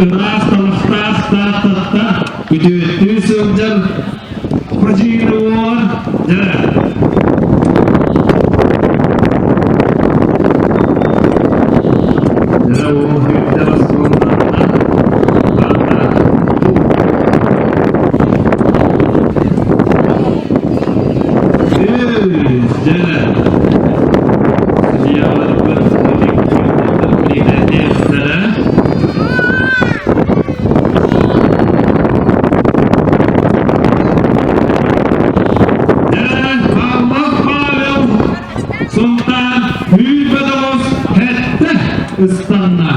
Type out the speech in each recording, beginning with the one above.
ыраах талахтаах Тааттаттан күтүөттүү сылдьар Хадьыына уолар дьэ Дьэ уол сүүрдэ баскыланна барда. Үс дьэ Судьуйаларбыт билигиннээхтэрэ. Павлов Павел Сунтаар 29 сэттэ ыстанна.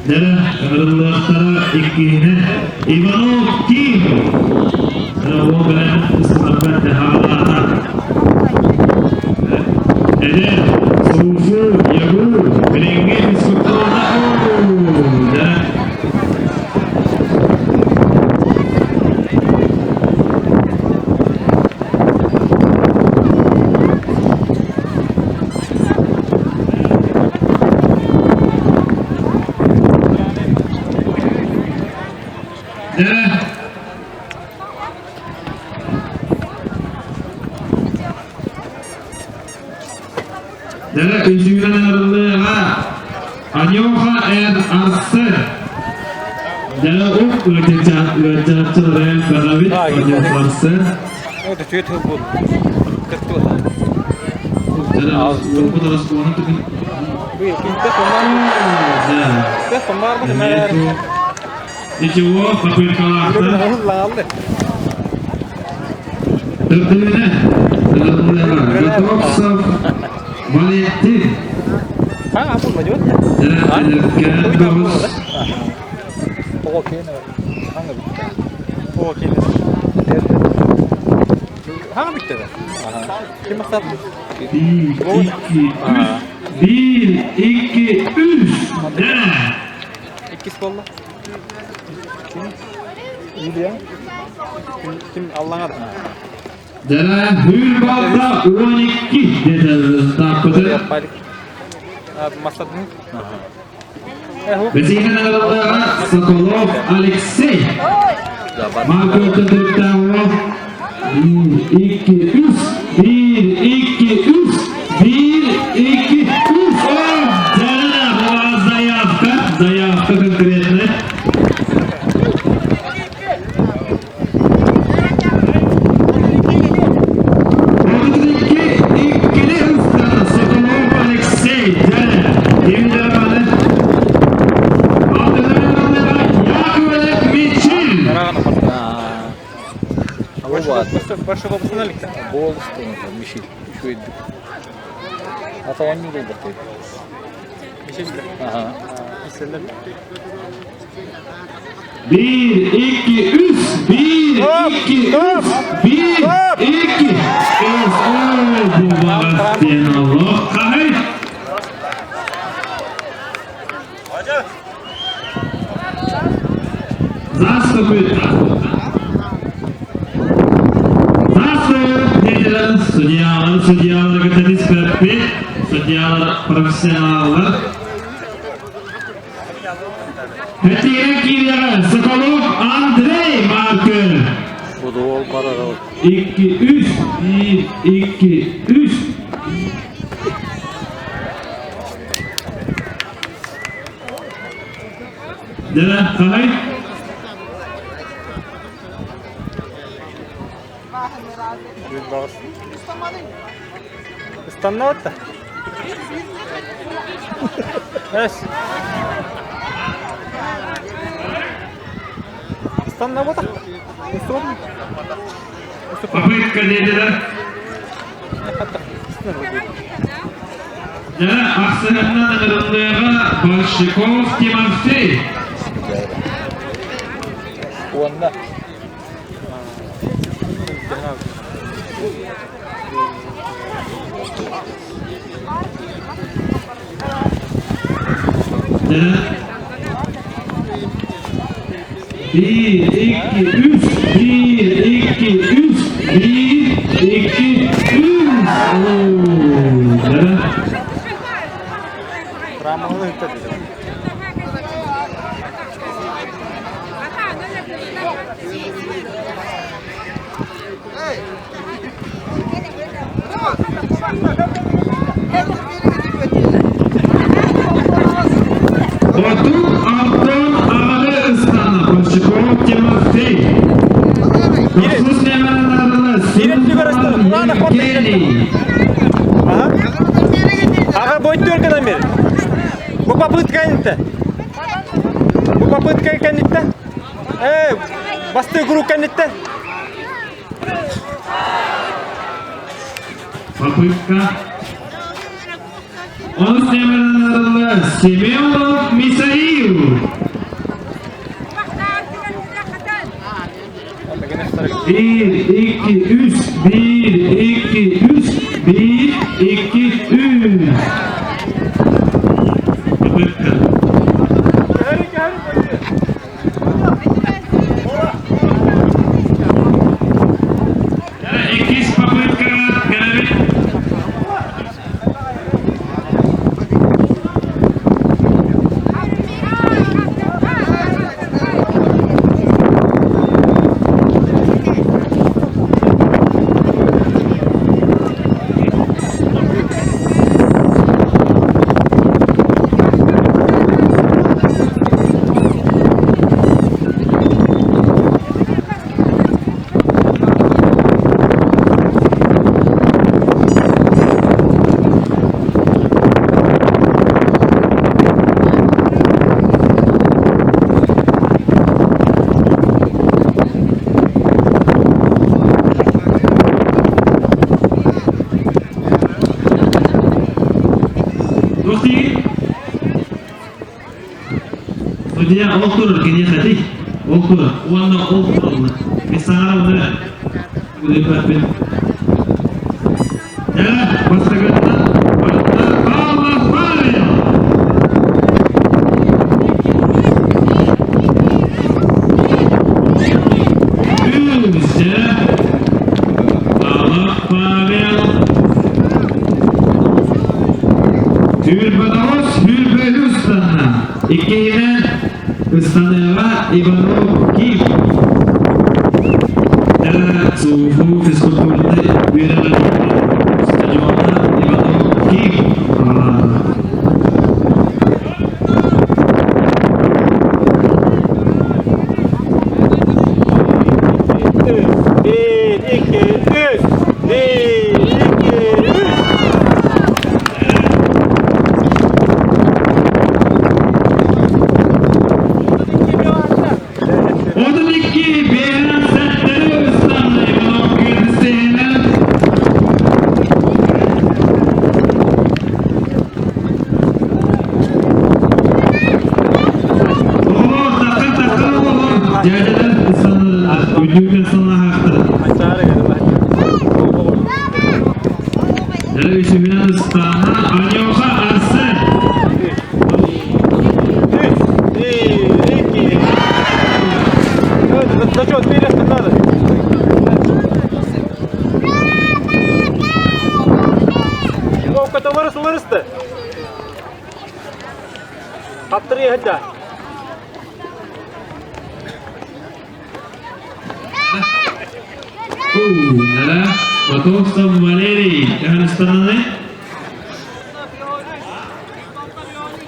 Дьэ, ыҥырыллыахтара иккиһинэн Иванов Ким уол бэлэм ыстарбат хаалаата. Эдэр Суфу Ягу билиҥҥи физкультурата дьэ Дьэ, дьэ, үсүүнэн ыҥырыллыаҕа Анюха эн Арсен. Дьэ, уп ыалдьааччыларын барабит Анюха Арсен. Это что это был? Как то? Дьэ, уолбут ороскуону түгэн. Ничего, попыткалаахтар. Төрдүнэ, Готовцев Валентин. Bir, iki, üç. Bir, iki, üç. Dene. Иккис буолла. Ким? Илья. Ким, ким Аллаҥар? Дьэ, Хүрбалта 12 диэтэ тааппыты. Масадын. Бэсиһинэн ыҥырыллыаҕа Соколов Алексей. Марко Тутуктаов. Bir, iki, üç. Bir, iki, üç. Bir, iki, үс. Дьэ, была заявка. Заявка конкретная. 32 иккили ыстата Соколов Алексей. Дьэ, ким даҕаны Яковлев Мичил. Больше вопросов Мишель, үчүгэйдик. Атаҕын буолбатый. Ага. Bir, iki, üç. Bir, iki, üç. Bir, iki, үс. Ой, бу баҕас диэн олох хаһый. Заступит. Заступит диэтилэр судьялар, судьялар кытта испэппит. Судьялар профессионаллар. Пэтиэрэ киириэҕэ Соколов Андрей Маркер. Футбол барара. 2, 3, 1, 2, 3. Дьэ, хаһай? Ыстанна да? Эс. Ыстанна бота. Попытка диэтилэр. Дьэ, ахсыһыннан ыҥырыллыаҕа Большаков Тимофей. Уонна Bir, iki, üç, bir, iki, üç, Тимофей. Тохсус нөмерин Семенов Евгений. Ага, будет только номер. Бу попытка это. Бу попытка кэнниттэ. Э, бастыы круг кэнниттэ. Попытка. Онус нөмерин Семенов Михаил. Bir, iki, üç, bir, iki, üç, bir, iki, üç. Попытка. Иккис попытка кэлэбит. Тохтии. Судья ол турар киниэхэ ол турар уонна ол тураллар. Мин саҥара оны үлэппэппин. Дьэ, бастакыттан барыта Павлов Павел! Үс, дьэ, Павлов Павел. Түүрбэдоҕус сүүрбэһи ыстанна. Иккиһинэн ыстаныаҕа Иванов Ким. СУФУ физкультурнай үөрэҕириитин стадиона Иванов Ким аҕалаата. Bir, iki, üç. Bir, iki, üç. 32 Beyhan Setleri ıstanna Иванов Кирдисенен. Оҕолор такыр такыр оҕолор дьээдьэлэр ыстаннарылар үрдүк ыстаннаһаахтар. Дьэ үсүһүнэн ыстаана Анёха Арсен. Üç, bir, iki. Зачет, вперед надо. Ловко вырос, выросты. Хаптыры хадда. Нара, Готовцев Валерий, Казахстанны.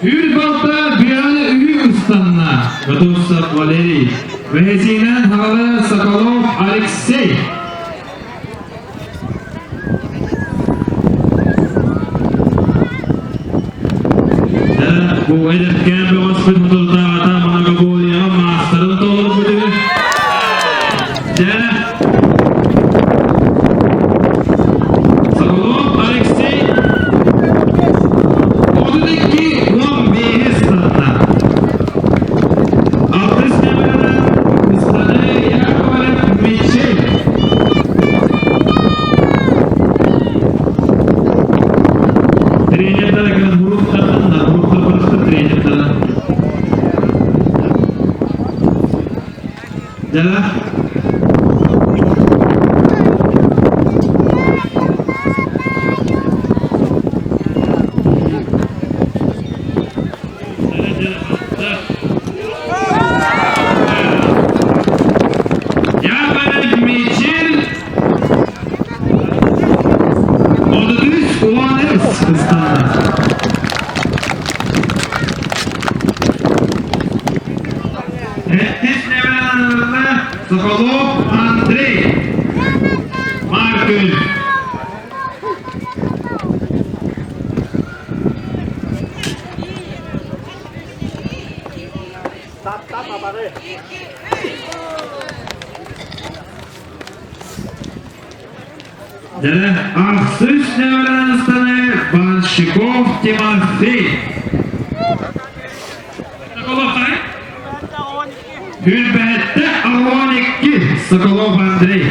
Үр балта Бианы үһү ыстанна. Готовцев Валерий. Бэһисинэн Хавале Соколов Алексей. Бу эдэркээн бөҕөспүт мутурдааҕыта многоборьеҕа маастарын толорбут үһү. Дьэ, Соколов Алексей 32 15 ыстанна. Алтыс нөмірінен Ыстаны Яковлев Мичел. Тренердер групптардан да групптар бырахтыр тренердерден. Дьэ, Яковлев Мичел 33 уон ыстанна. Сэттис нөмірінен. Соколов Андрей. Маркүн. Дьэ, ахсыс нөмерастаны Банщиков Тимофей. Соколов Хүрбэһэттэ 12 Соколов Андрей.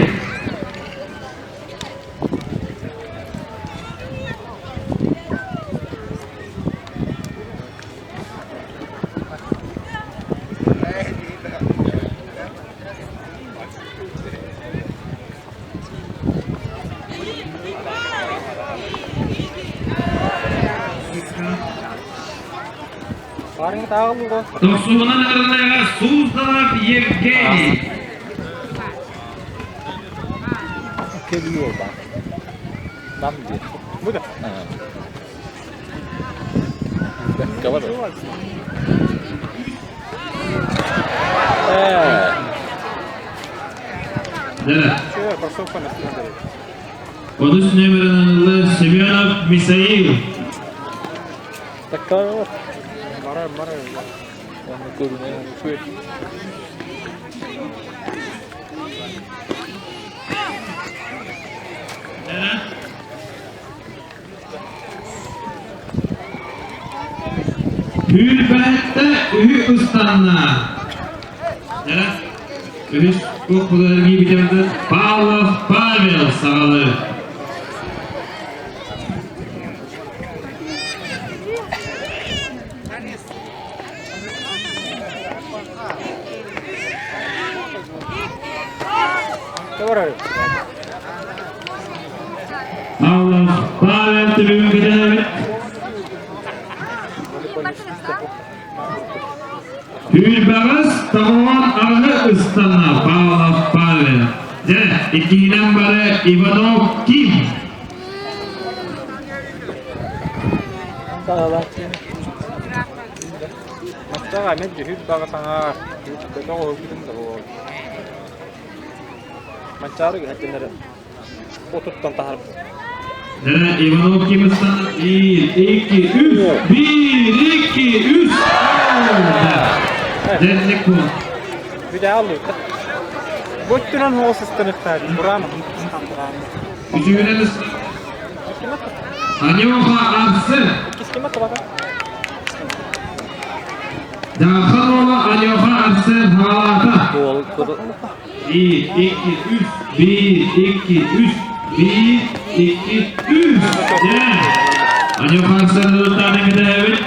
Тохсуһунан ыҥырыллыаҕа Суздалов Евгений. Кэлии баар. Нам диэн. Бу да. Бэккэ бар. Ээ. Да. Онус нөмерин ылла Семенов Мисаил. Бэккэ бар. Бара бара. Онно көрүнэн үчүгэй. Түүрбэттэ үһү ыстанна. Дьэ, үһүс туох буолар киирбитэ Павлов Павел саҕалы. Павлов Павел түбүгүн кэтэһэбит. Түүрбэҕэс тоҕоон аҕаһы ыстанна Павлов Павел. Дьэ, иккиһинэн бары Иванов Ким. Мастаҕа эмиэ дьүһүл баҕа саҥа көтөх уһугутун да буол. Манчаары үһэрдэнэрэ отуттан таһарбыт. Дьэ, Иванов Ким ыстанна. Биир, икки, үс, биир, икки, үс. Дьэ, бу. Бүтэ аллыыта. Бу өттүнэн хоҕус ыстаныктаар. Бураан Үтүөнэн Анюха Арсен. Дархан уола Анюха Арсен хаалаата. Биир, икки, үс, биир, икки, үс, биир, икки, үс. Дьэ, Анюха Арсен ылыттааны кэтэһэбит.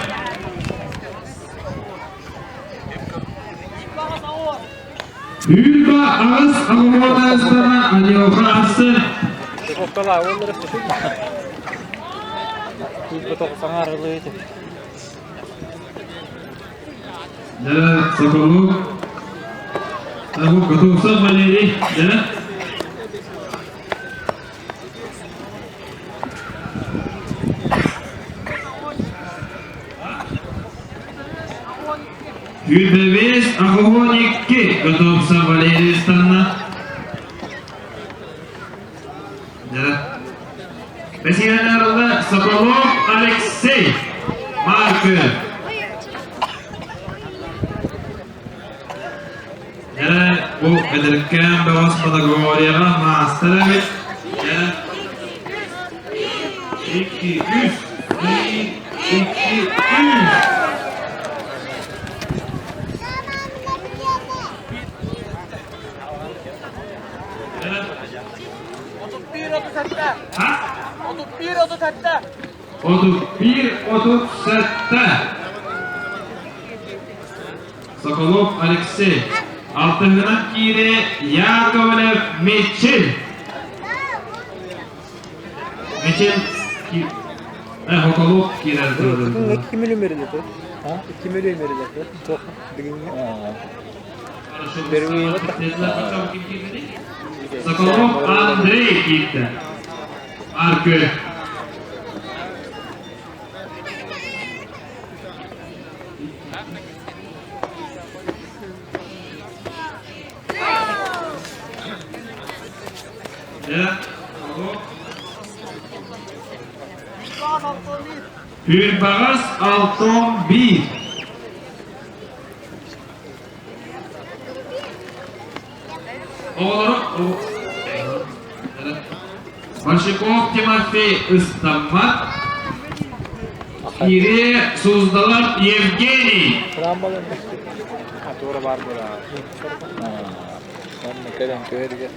Үүрбэ аҕыс аҕуруота ыстана Анюха Арсен. Да, Соколов. Готовцев Валерий, да? Сүүрбэ 82 Готовцев Валерий ыстанна. Да. Бэсиэннэргэ Соколов Алексей Маркы. Дьэ, бу эдэркээн бөҕөс Патагонияҕа маастар эбит. Дьэ, икки, үс, биир, икки, үс. Ha? 31 37. Соколов Алексей. Алтыһынан киире Яковлев Мичил. Мичил Соколов киирэр. Ким өлүмөрүлэтэ? Ким өлүмөрүлэтэ? Соколов Андрей киирдэ. Аркы. Түүрбаҕас алтон биир. Оҕолору Большаков Тимофей ыстаммат. Кире Суздалов Евгений. Туора баар буолаа. Онно кэлэн көһөргө.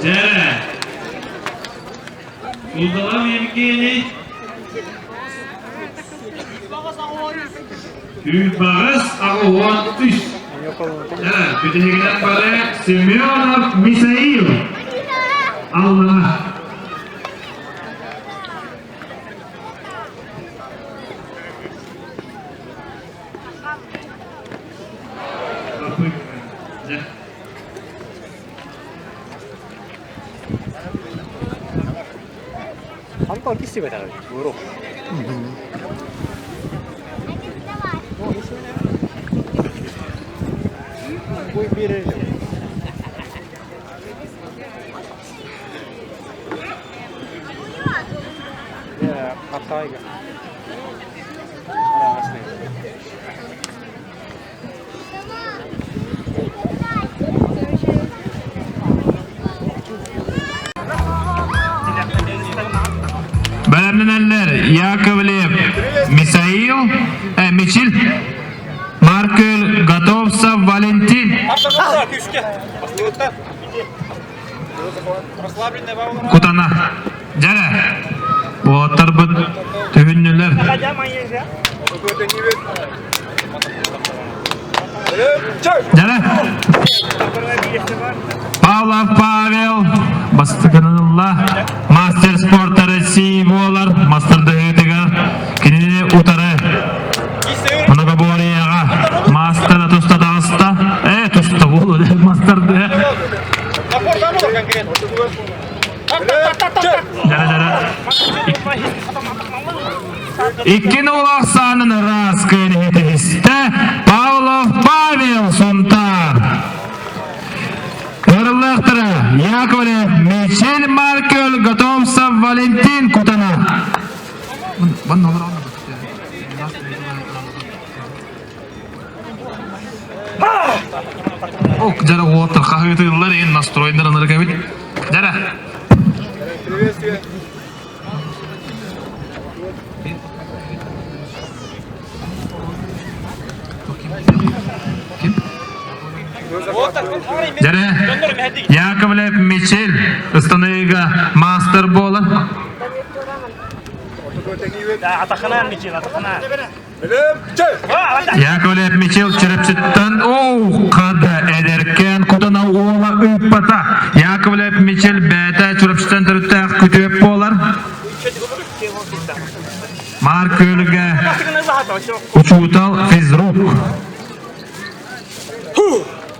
Дьэ, Суздалов Евгений Түүрбаҕас 83. Дьэ, бүтэһигинэн бары Семенов Михаил Аллана. Хантан кистибэтэҕий? Бууру. Бу биэрэр Хаптаайга. Бэлэмнэнэллэр Яковлев Михаил, э, Мичил, Маркел Готовцев Валентин. Кутана. Дьэрэ. Уолаттарбыт түһүннүлэр. Дьэрэ. Павлов Павел бастакынылла мастер спорта России буолар мастердыһыытыгар кинини утары многоборьеҕа мастера туста таҕыста э туста буолу мастердыһа Икки нулах саанын ыраас кыын Павлов Павел Сунтаар. Ырыллаахтара Яковлев Мичел Маркел Готовцев Валентин Кутана. Ок, дьара уолаттар хаһыытыыллар иһин настройдар ынырык эбит. Дьара. Дьэрэ, Яковлев Мичил ыстаныыга мастер буолар. Яковлев Мичил Чурапчыттан оу хада эдэркээн кутана уола ыыппата. Яковлев Мичил бэйэтэ Чурапчыттан төрүттээх күтүөп буолар. Маар Күөлүгэ учуутал физрук.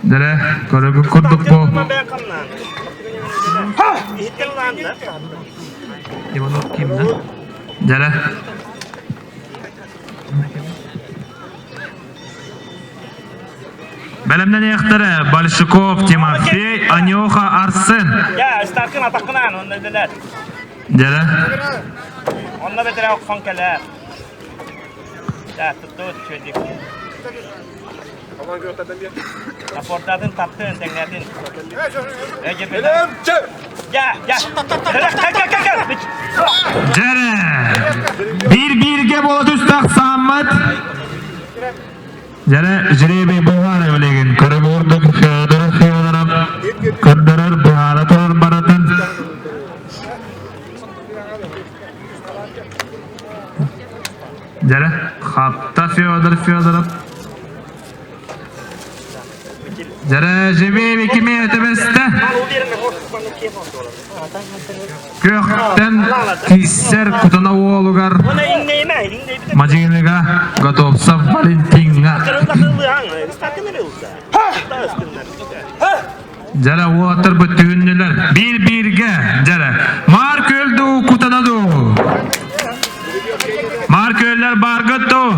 Дэрэ, көрөгү курдук бу. Иванов ким да? Дэрэ. Бэлэмнэниэхтэрэ Большаков Тимофей, Анюха Арсен. Дьэрэ. Онно бэтэрээ охсон кэлээр. Туттубут үчүгэйдик. Апортатын таптын, тэҥнээтин. Дьэрэ. Биир-бииргэ буола түстэх сааммыт. Дьэрэ жребий быһаара билигин көрөбүрдүк Федор Федоров көрдөрөр быһаара турар барытын. Дьэрэ, хапта Федор Федоров. Дьэрэ, живее кими өтөбөстө. Күөхтэн кииссэр кутана уолугар Мадьыыныга Готовцев Валентиҥҥа. Дьэрэ уолаттар бүттүһүннүлэр. Биир-бииргэ дьэрэ. Маар күөл дуу, кутана дуу. Маар күөллэр бааргыт дуу.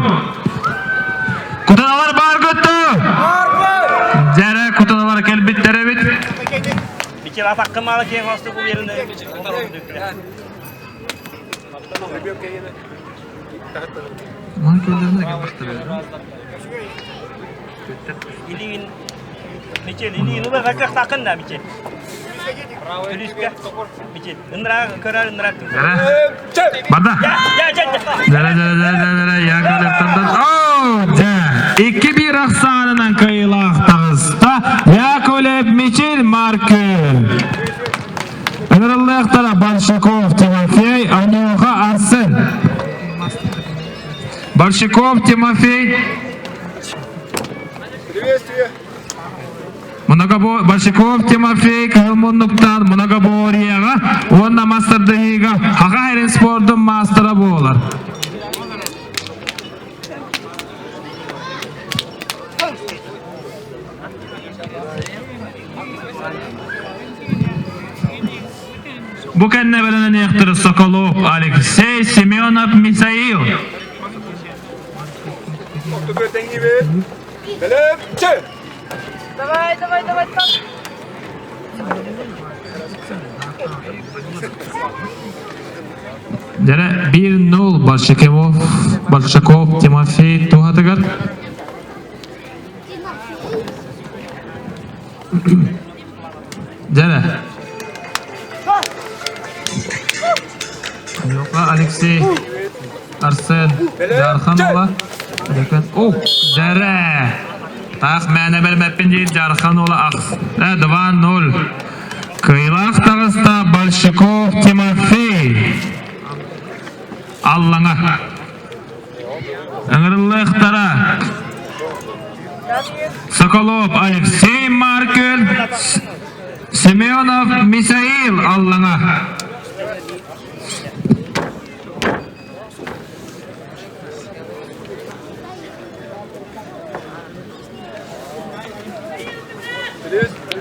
Кутаналар. Атаққы малы кең осты бұл ерін. Илигин Мичел, илигин улар каках тақын да, Мичел. Үлүскә. Мичел. Ындыра көрөр ындыра. Барда. Дәрә, дәрә, дәрә, дәрә, Яковлевтан. О, дә. 2-1 ахсаанынан кыайыылаах таҕыста Яковлев Мичил Маркел. Ыҥырыллыахтара Большаков Тимофей, Анюха Арсен. Большаков Тимофей. Приветствие. Многобо... Большаков Тимофей кыһыл муннуктан многоборьеҕа уонна мастардыһыыга Хаха эрин спордун маастара буолар. Бу кэннэ бэлэмнэниэхтэрэ Соколов Алексей Семенов Михаил. Давай, давай, давай, давай. Дьэ 1-0 Большаков, Большаков Тимофей туһатыгар. Дьэ Юха Алексей Арсен Жарханова. О, дьэрэ! Таах мээнэ бэрмэппин диир Жарханова ахс. 2-0. Кыайыылаах таҕыста Большаков Тимофей. Аллаҥа. Ыҥырыллыахтара. Соколов Алексей Маркель, Семенов Михаил Аллаҥа.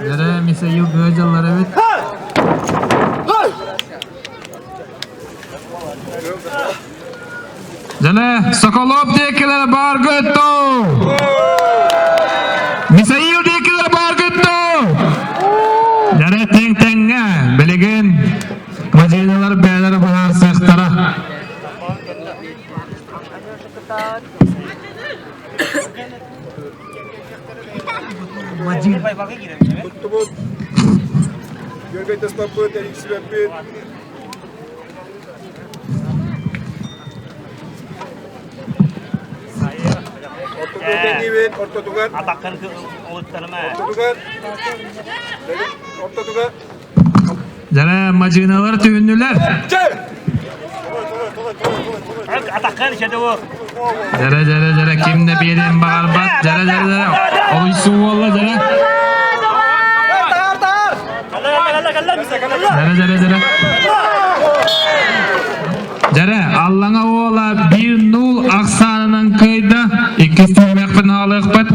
Дьэрэ Михаил Гыадьаллар эбит. Дьэ, Соколов диэкилэр бааргыт дуу? Михаил диэкилэр бааргыт дуу? Дьэрэ тэҥ-тэҥҥэ билигин мадьыыналар бэйэлэрэ быһаарсыахтара. Туттубут. Görгөй тастаппыт, эриксибэппит. Ортотугар тэҥниибит, ортотугар. Атаххын олуттарыма. Ортотугар. Ортотугар. Дьэ, мадьыыналар түһүннүлэр. Атаххын шедевр. Дьэрэ, дьэрэ, дьэрэ, ким да биэриэн баҕарбат. Дьэрэ, дьэрэ, дьэрэ, олуйсуу буолла, дьэрэ. Дьэрэ, дьэрэ, дьэрэ. Дьэрэ, Аллаҥа уола 1-0 ахсаанынан кыайда. Иккис түһүмэхпин аҕалыахпыт.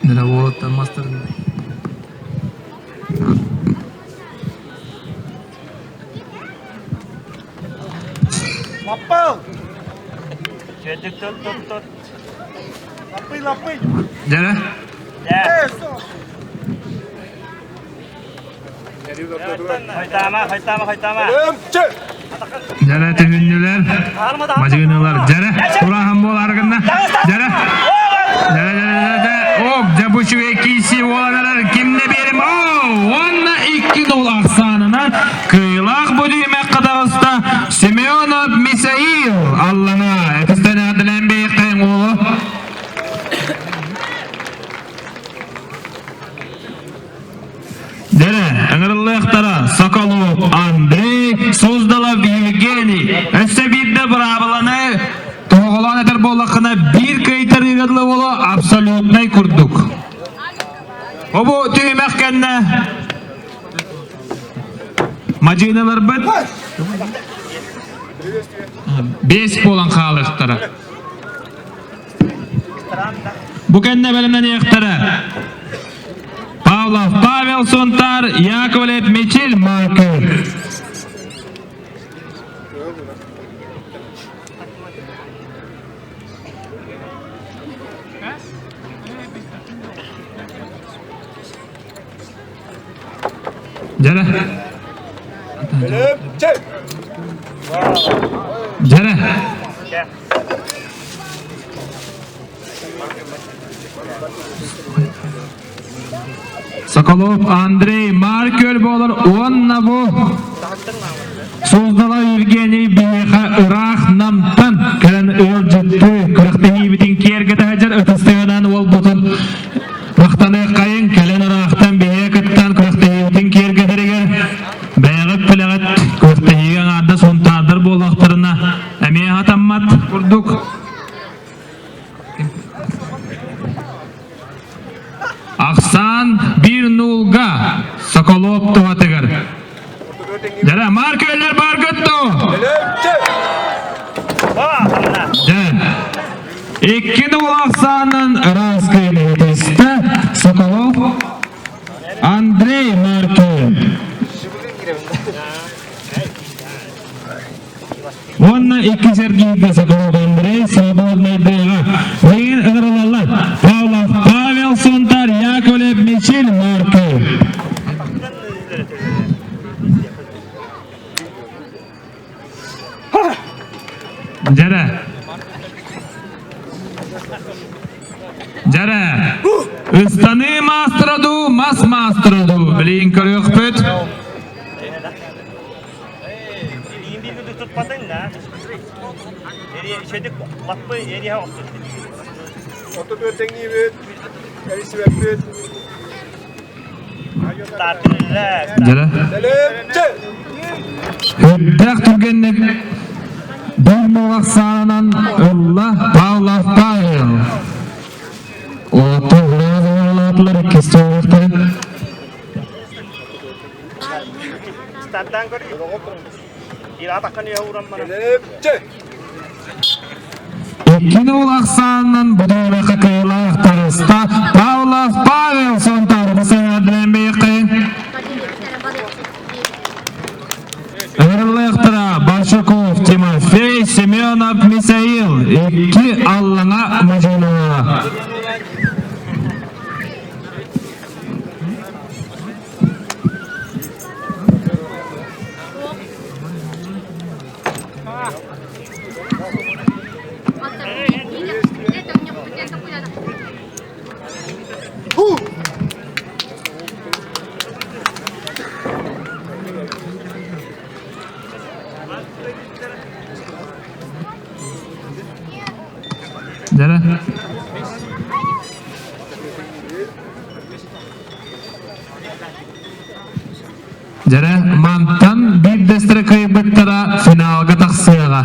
Дьэ, мастер. Лаппал! Чөдүк тут тут тут. Лаппый, лаппый! Дьэ, Хайтама, хайтама, хайтама. Дьэрэ түһүннүлэр. Мадьыыналар. Дьэрэ, тураһан буолар гынна. Дьэрэ. Дьэрэ, дьэрэ, дьэрэ, дьэрэ. Оп, дьэ бу үчүгэй киирсии буолан эрэр. Кимнэ биэрим? Оо, уонна 2-0 ахсаанынан кыайыылаах бу түһүмэххэ таҕыста Семенов Мисаил Аллана. Этистэн эҕэрдэлээн биэриэххэйиҥ уолу. Суздалов Евгений. Өссө биирдэ быраабыланы тоһоҕолоон этэр буоллаххына биир кыайтарыыга дылы буолуо абсолютнай курдук. Бу түһүмэх кэннэ мадьыыналарбыт 5 буолан хаалыахтара. Бу кэннэ бэлэмнэниэхтэрэ. Павлов Павел Сунтар, Яковлев Мичил Марков. Дьэрэ. Дьэрэ. Соколов Андрей Маркөл буолар уонна бу Суздала Евгений биһиэхэ ыраах Намтан кэлэн ыалдьыттыы күрэхтэһиибитин киэргэтэ сылдьар ытыстыгынан уолбутун махтаныаххайыҥ кэлэн ыраахтан биһиэхэ кыттан күрэхтэһиибитин киэргэтэригэр бэйэҕит билэҕит күрэхтэһиигэ аҥаардас сунтаардар буоллахтарына эмиэ хатаммат курдук. Ахсаан биир нуулга Соколов туһатыгар. Дьэ, Маркеллер баргыт дуо? Дьэ, икки нуул ахсаанын ыраас кыайыытыста Соколов Андрей Маркель. Уонна иккис эргииргэ Соколов Андрей свободнайдыаҕа. Билигин ыҥырылаллар. Павлов Павел Сунтар, Яковлев Мичил Марков. Дьэрэ. Дьэрэ. Ыстаныы маастара дуу, мас маастара дуу билигин көрүөхпүт. Илиин биир тутпатыҥ да. Эрийэ лаппы эрийэ охсут. Ортотугар тэҥниибит, эрийсибэппит. Дьэрэ. Үрдээх түргэнник бір муолах саанан ылла Павлов Павел. Уолаттар улаатылар иккис туолуохтарын. Стардан көр. Иккини ол ахсаанынан будуурaka кыылаах таҕыста Павлов Павел Сонтаарбы саҥардынан бэйэххэ Ыҥырыллыахтара Большаков Тимофей Семенов Мисаил икки Аллаҥа Мадьынова. Дьэрэ. Дьэрэ, мантан биирдэстэрэ кыайбыттара финалга тахсыаҕа.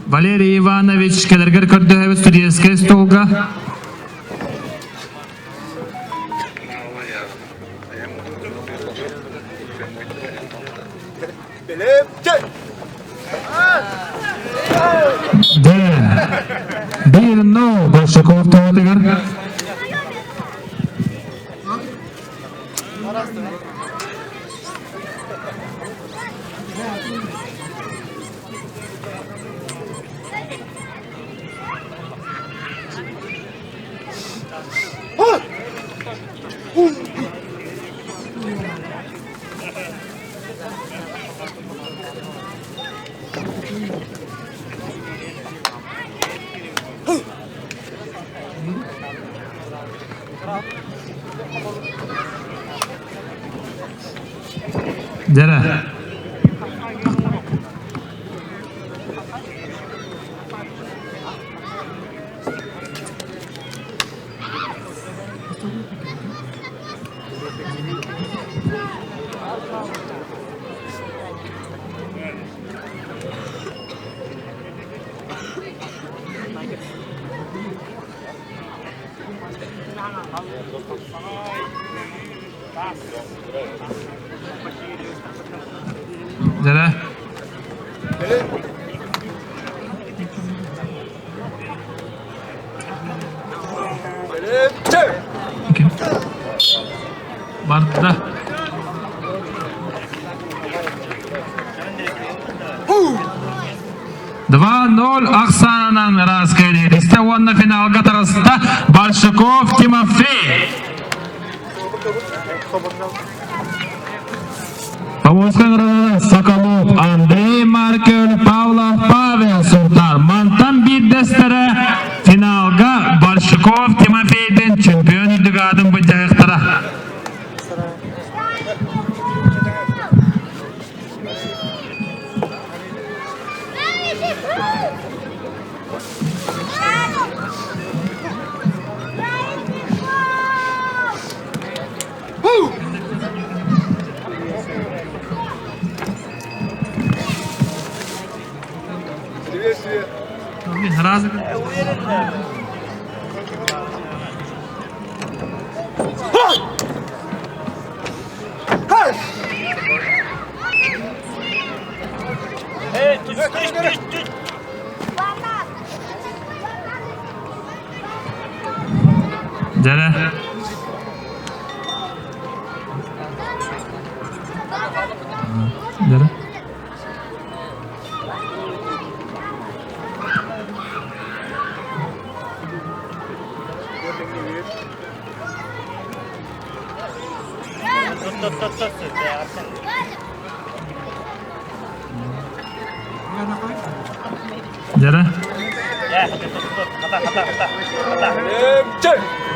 Валерий Иванович кэлэргэр көрдөһөбүт студенческай столга. Дэ, биир ноо Большаков туһатыгар. Дьэрэ. Дьэрэ. Барда. 2-0 ахсаанынан ыраас кэлиэристэ уонна финалга таҕыста Большаков Тимофей. Повозка Соколов Андрей Маркел Павлов Павел Султан мантан биирдэстэрэ финалга Большаков Тимофейден чемпион үрдүк аатын былдьаһыахтара. Приветствие. Раз. Эй, түс, түс, түс, түс. Дьэрэ. Дьэрэ. Tut, tut, tut, tut. Дьэрэ.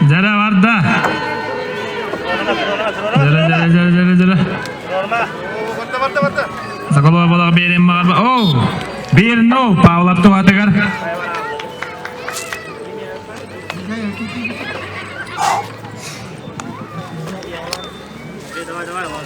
Дьэрэ барда. Дьэрэ, дьэрэ, дьэрэ, дьэрэ, дьэрэ. Соколова балах биэрин маҕарба. Оу! Биир нол Павлов туһатыгар. Давай, давай, вон.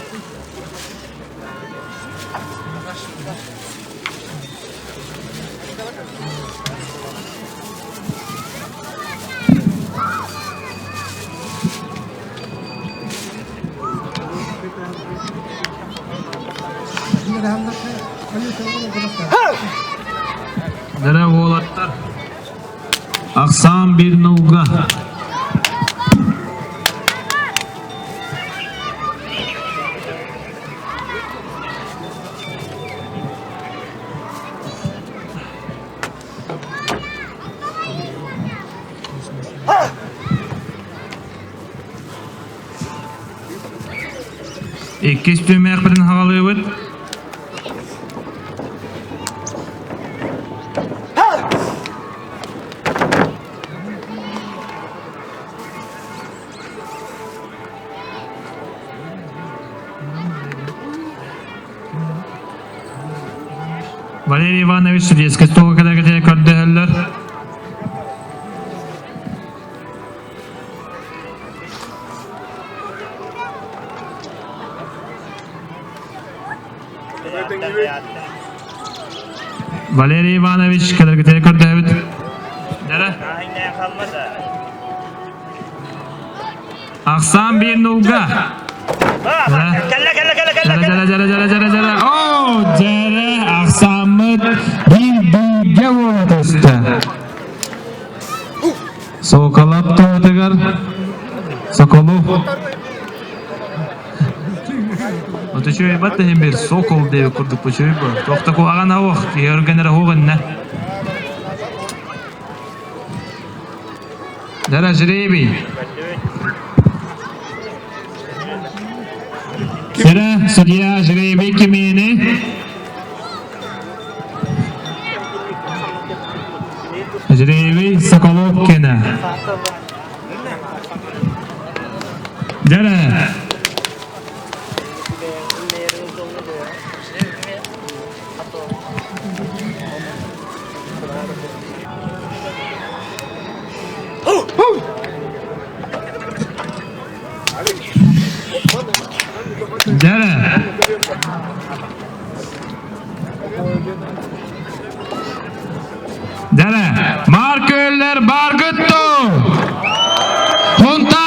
Дара уолаттар. Ахсаан бир нулга. Иккис түһүмэхпитин хаҕалыыбыт. Валерий Иванович судейскай столга кэлэргэ көрдөһөллөр. Валерий Иванович кэлэргитигэр көрдөһөбүт. Дьэрэ. Ахсаан биир нулга. Кэллэ, кэллэ, кэллэ, кэллэ, Дьэрэ, дьэрэ, дьэрэ, дьэрэ, дьэрэ. Оо, дьэрэ, ахсааммыт биир бииргэ буола түстэ. Соколов туһатыгар Соколов Вот үчүгэй бат иһин бир сокол диэбит курдук үчүгэй бу. Туохта куһаҕан ауах, киһи өргөнөрө хуох иннэ. Дара жребий. Сера судья жребий кимиэни? Жребий Соколов кенэ. Дьэрэ. Дьэрэ. Дьэрэ. Маар күөллэр бааргыт дуу? Хунта!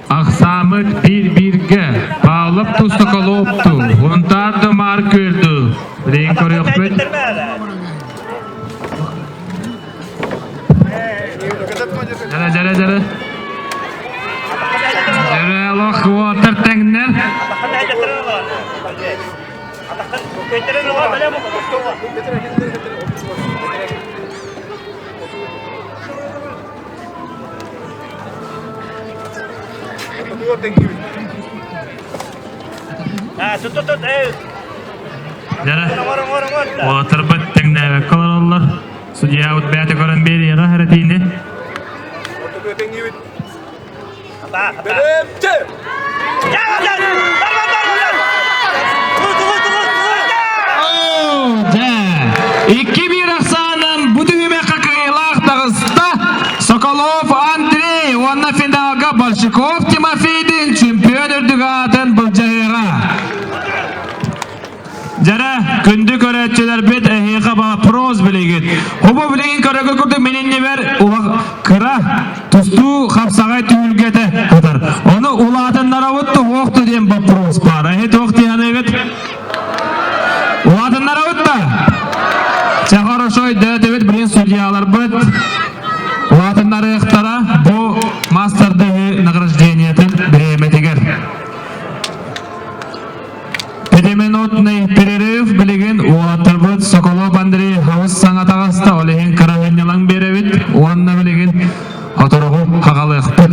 Ахсаамыт биир-бииргэ Павлов ту Соколовту, Хунтаар да Маар Күөлдү. Билигин көрүөхпүт. Дьэрэ, дьэрэ, дьэрэ. Дьэрэ, олох уотар тэҥнэр. Дьэрэ, уолаттарбыт тэҥнээбэккэ олороллор. Судьябыт бэйэтэ көрөн биэриэҕэ эрэтиини. Икки биир ахсаанынан бу түһүмэххэ кыайыылаах таҕыста Соколов Андрей уонна финалга Большаков Тимофейдин чемпион үрдүк аатын былдьаһыаҕа. Дьэрэ, күндү көрөөччүлэрбит, эһиэхэ вопрос билигит. Хобу билигин көрөгө курдук мин иннибэр кыра тустуу хапсаҕай түһүлгэтэ кытар. Ону улаатыннарабыт туһуохту диэн вопрос баар. Эһи туох диэханыбыт? Улаатыннарабыт да? Чэ хорошо өйдөөтүбүт билин судьяларбыт улаатыннарыахтара бу мастер награждениетын бириэмэтигэр. Пятиминутный перерыв билигин уолаттарбыт Соколов Андрей хаҕыс саҥа таҕыста, ол иһин кыраһынньалаҥ биэрэбит уонна билигин хоторугу хаҕалыахпыт.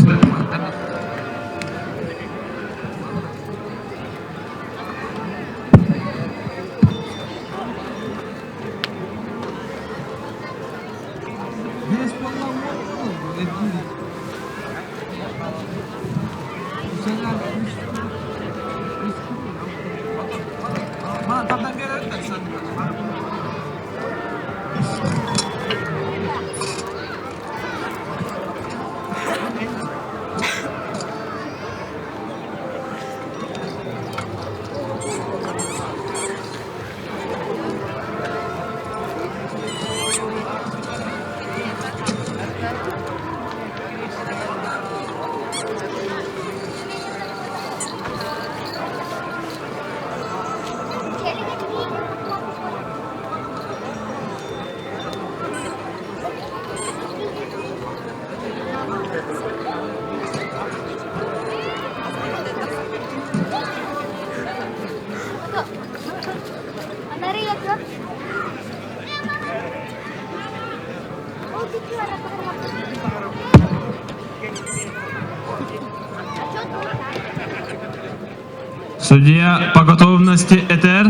Судья по готовности этэр.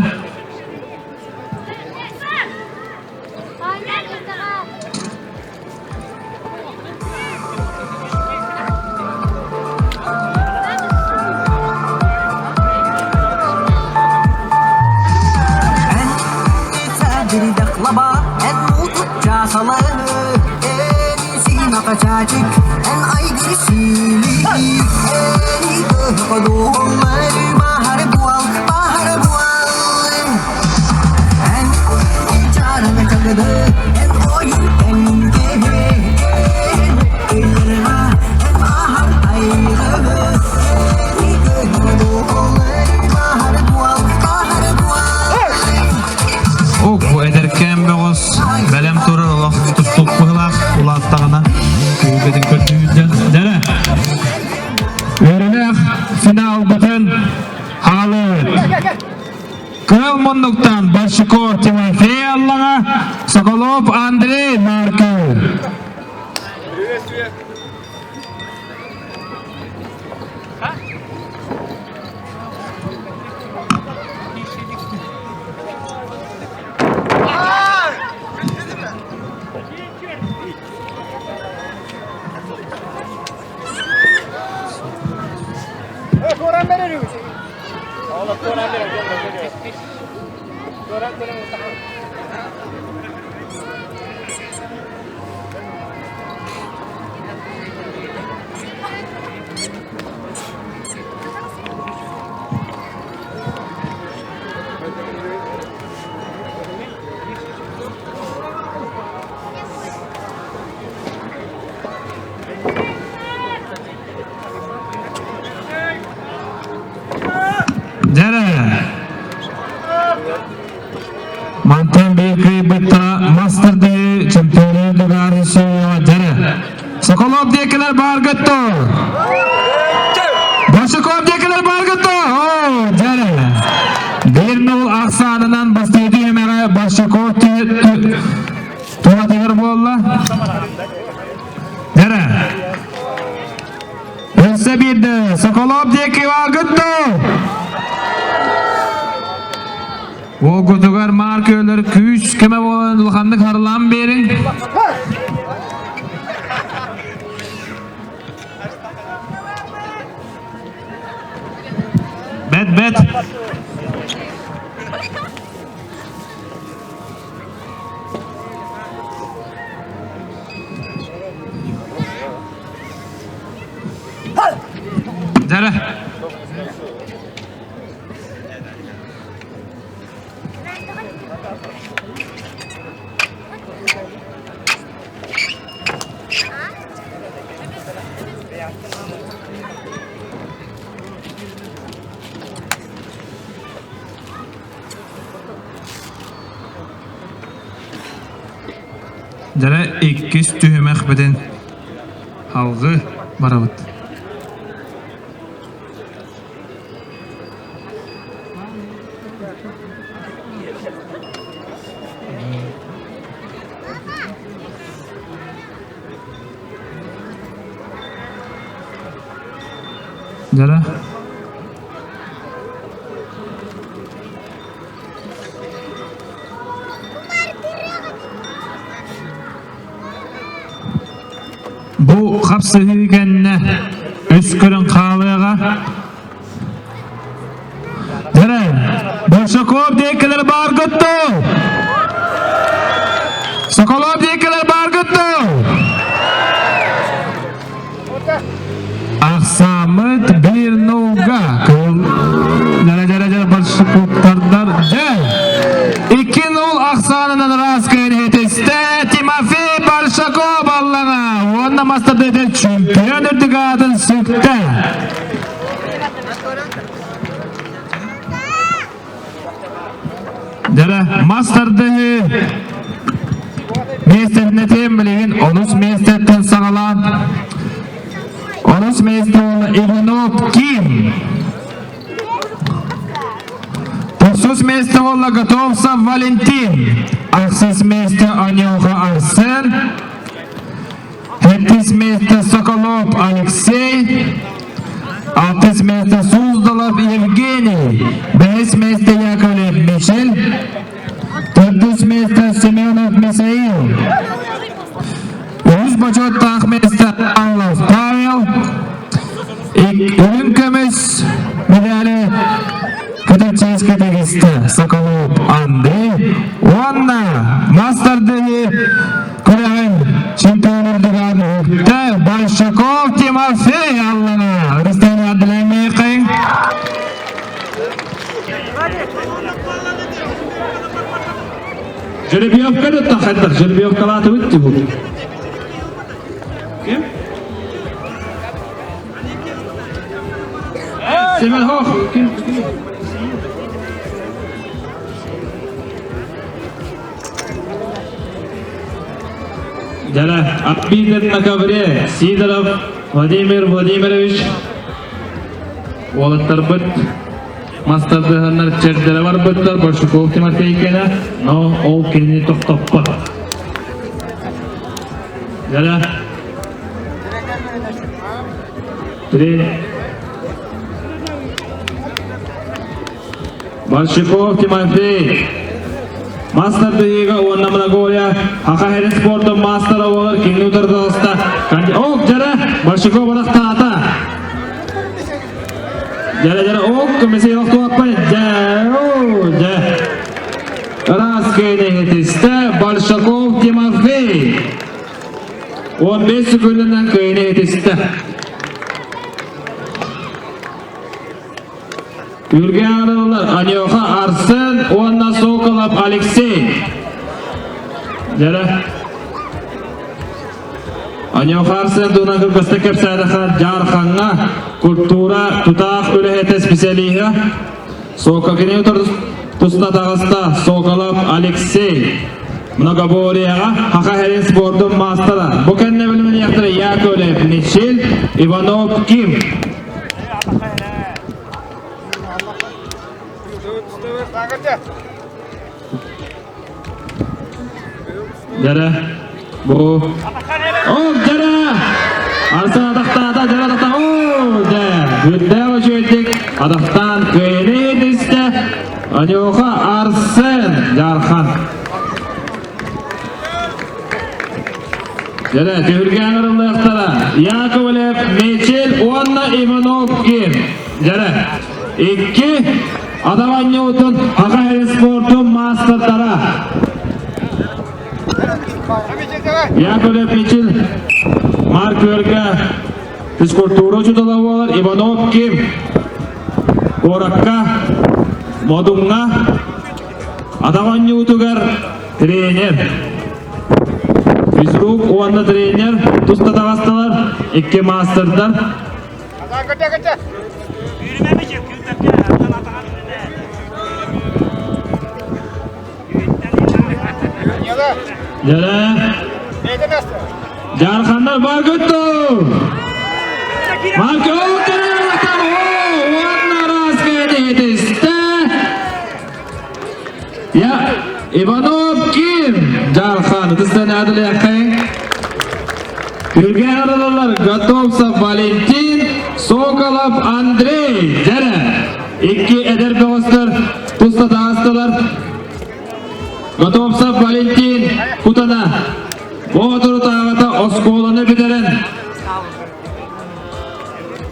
Ок, бу эдэркээн бөҕөс бэлэм турар олох тустуук быһылаах улааттаҕына күүгэтин көрдүүрдэн дэрэ. Үөрэлээх финалбытын хаалыыт. Кыһыл муннуктан Большаков Тимофей Аллаҕа, Соколов Андрей Марков. Приветствие. Дьэрэ. Мантан биир кыайбыттара мастер чемпионы Дугары Суева дьэрэ. Соколов диэкилэр бааргытто! Большаков диэкилэр бааргытто! Оо, дьэрэ. 1-0 ахсаанынан бастакы түһүмэҕэ Большаков туһатыгар буолла. Дьэрэ. Өссө биирдэ Соколов диэки бааргытто! Уолгутугар маар күөллэр күүс көмө буолан улаханнык харылаан биэриҥ. Бэт бэт. Дьэрэ. Дьэрэ иккис түһүмэхпитин алгыы барабыт. Дьара. Бу хапсыһыы кэннэ үс көрүҥ хаалыаҕа. Дьэрэ, Большаков диэкилэр бааргыт дуу? Соколов диэкилэр бааргыт дуу? Ахсааммыт биир нолга. Дьэрэ-дьэрэ-дьэрэ Большаковтардар дьэ. 2-0 ахсаанынан ыраас кыайан Тимофей Большаков аллаҕа уонна мастардыыта чемпион үрдүк аатын сүктэ. Дьэрэ, мас тардыһыы миэстэтинэтиэн билигин онус миэстэттэн саҕалаан онус миэстэ уонна Иванов Ким Тохсус миэстэ буолла Готовцев Валентин, ахсыс миэстэ Анюха Арсен, сэттис миэстэ Соколов Алексей, алтыс миэстэ Суздалов Евгений, бэһис миэстэ Яковлев Мишель, төрдүс миэстэ Семенов Михаил, үһүс бочуоттаах миэстэ Павлов Павел, Үрүҥ көмүс медали Кытаччыйска тигистэ Соколов Андрей уонна мастер-дыһы күрэҕин чемпион үрдүгэр үктэ Большаков Тимофей аллана. Рустам Абдулаймейкай. Жеребьевка да тахайдар, жеребьевкалаатыбыт дии бу. Ким? Семенов. Ким? Дьара, Аппитер на ковре Сидоров Владимир Владимирович уолаттарбыт мастардыһаннар чэрдэрэ барбыттар Большаков Тимофей кэнэ, но ол кинини тохтоппот. Дьара, Три. Большаков Тимофей. Мастер тыйыга уонна Монголия Хаха Херин спортун мастера буолар кини утардаста. Ок, дьара, Большаков барахтаата. Дьара, дьара, ок, көмесей охтуаппай. Дьэ, о, дьэ. Раз кыайын Большаков Тимофей. 15 секундынан кыайыны этистэ. Үргэ арыллар Анёха Арсен уонна Соколов Алексей. Дьэрэ. Анёха Арсен туһунан кылгастык кэпсээтэххэ Дьаархаҥҥа культура тутаах үлэһитэ специалиһа. Сококини туста таҕыста Соколов Алексей. Многоборьеҕа Хаха Херин спордун маастара. Бу кэннэ билимниэхтэрэ Яковлев Мичил, Иванов Ким. Дьэрэ, бу. Ол дьэрэ! Арсан атахтаата, дьэрэ атахтаата. Оо, дьэ, үрдээх үчүгэйдик атахтаан кыайыны истэ. Анюха Арсен Жархан. Дьэрэ, түһүлгээн ырыллыахтара. Яковлев Мечел уонна Иванов Ким. Дьэрэ, икки Атаҕанньыбытын Саха сирин спордун маастардара Яковлев Мичил Марк Өргө физкультура учуутала буолар Иванов Ким куоракка Модуҥҥа атаҕанньыбытыгар тренер физрук уонна тренер туста таҕыстылар икки маастардар Дьэрэ. Дьаарханнар бар көттө. Марко уонна раска этистэ. Я Иванов Ким Дьаархан ытыстан адылыаххай. Күргэ аралалар Готовцев Валентин, Соколов Андрей. Дьэрэ. Икки эдэр бөҕөстөр туста таастылар. Готовцев Валентин Кутана. Боотурутааҕыта оскуоланы бүтэрэн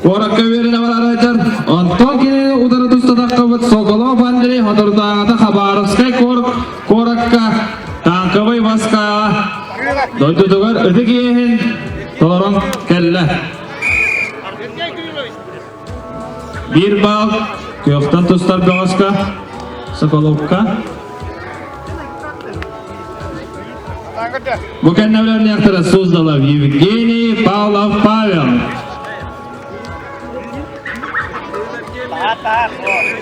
Куоракка үөрэнэ барарайтар. Онтон кинини утары тустатаххыбыт Соколов Андрей Хоторутааҕыта Хабаровскай куоракка танковый войскаҕа дойдутугар ытык иэһин толорон кэллэ. Биир баал күөхтэн тустар бөҕөскө Соколовка. Бу кэннэ билэрниэхтэрэ Суздалов Евгений, Павлов Павел.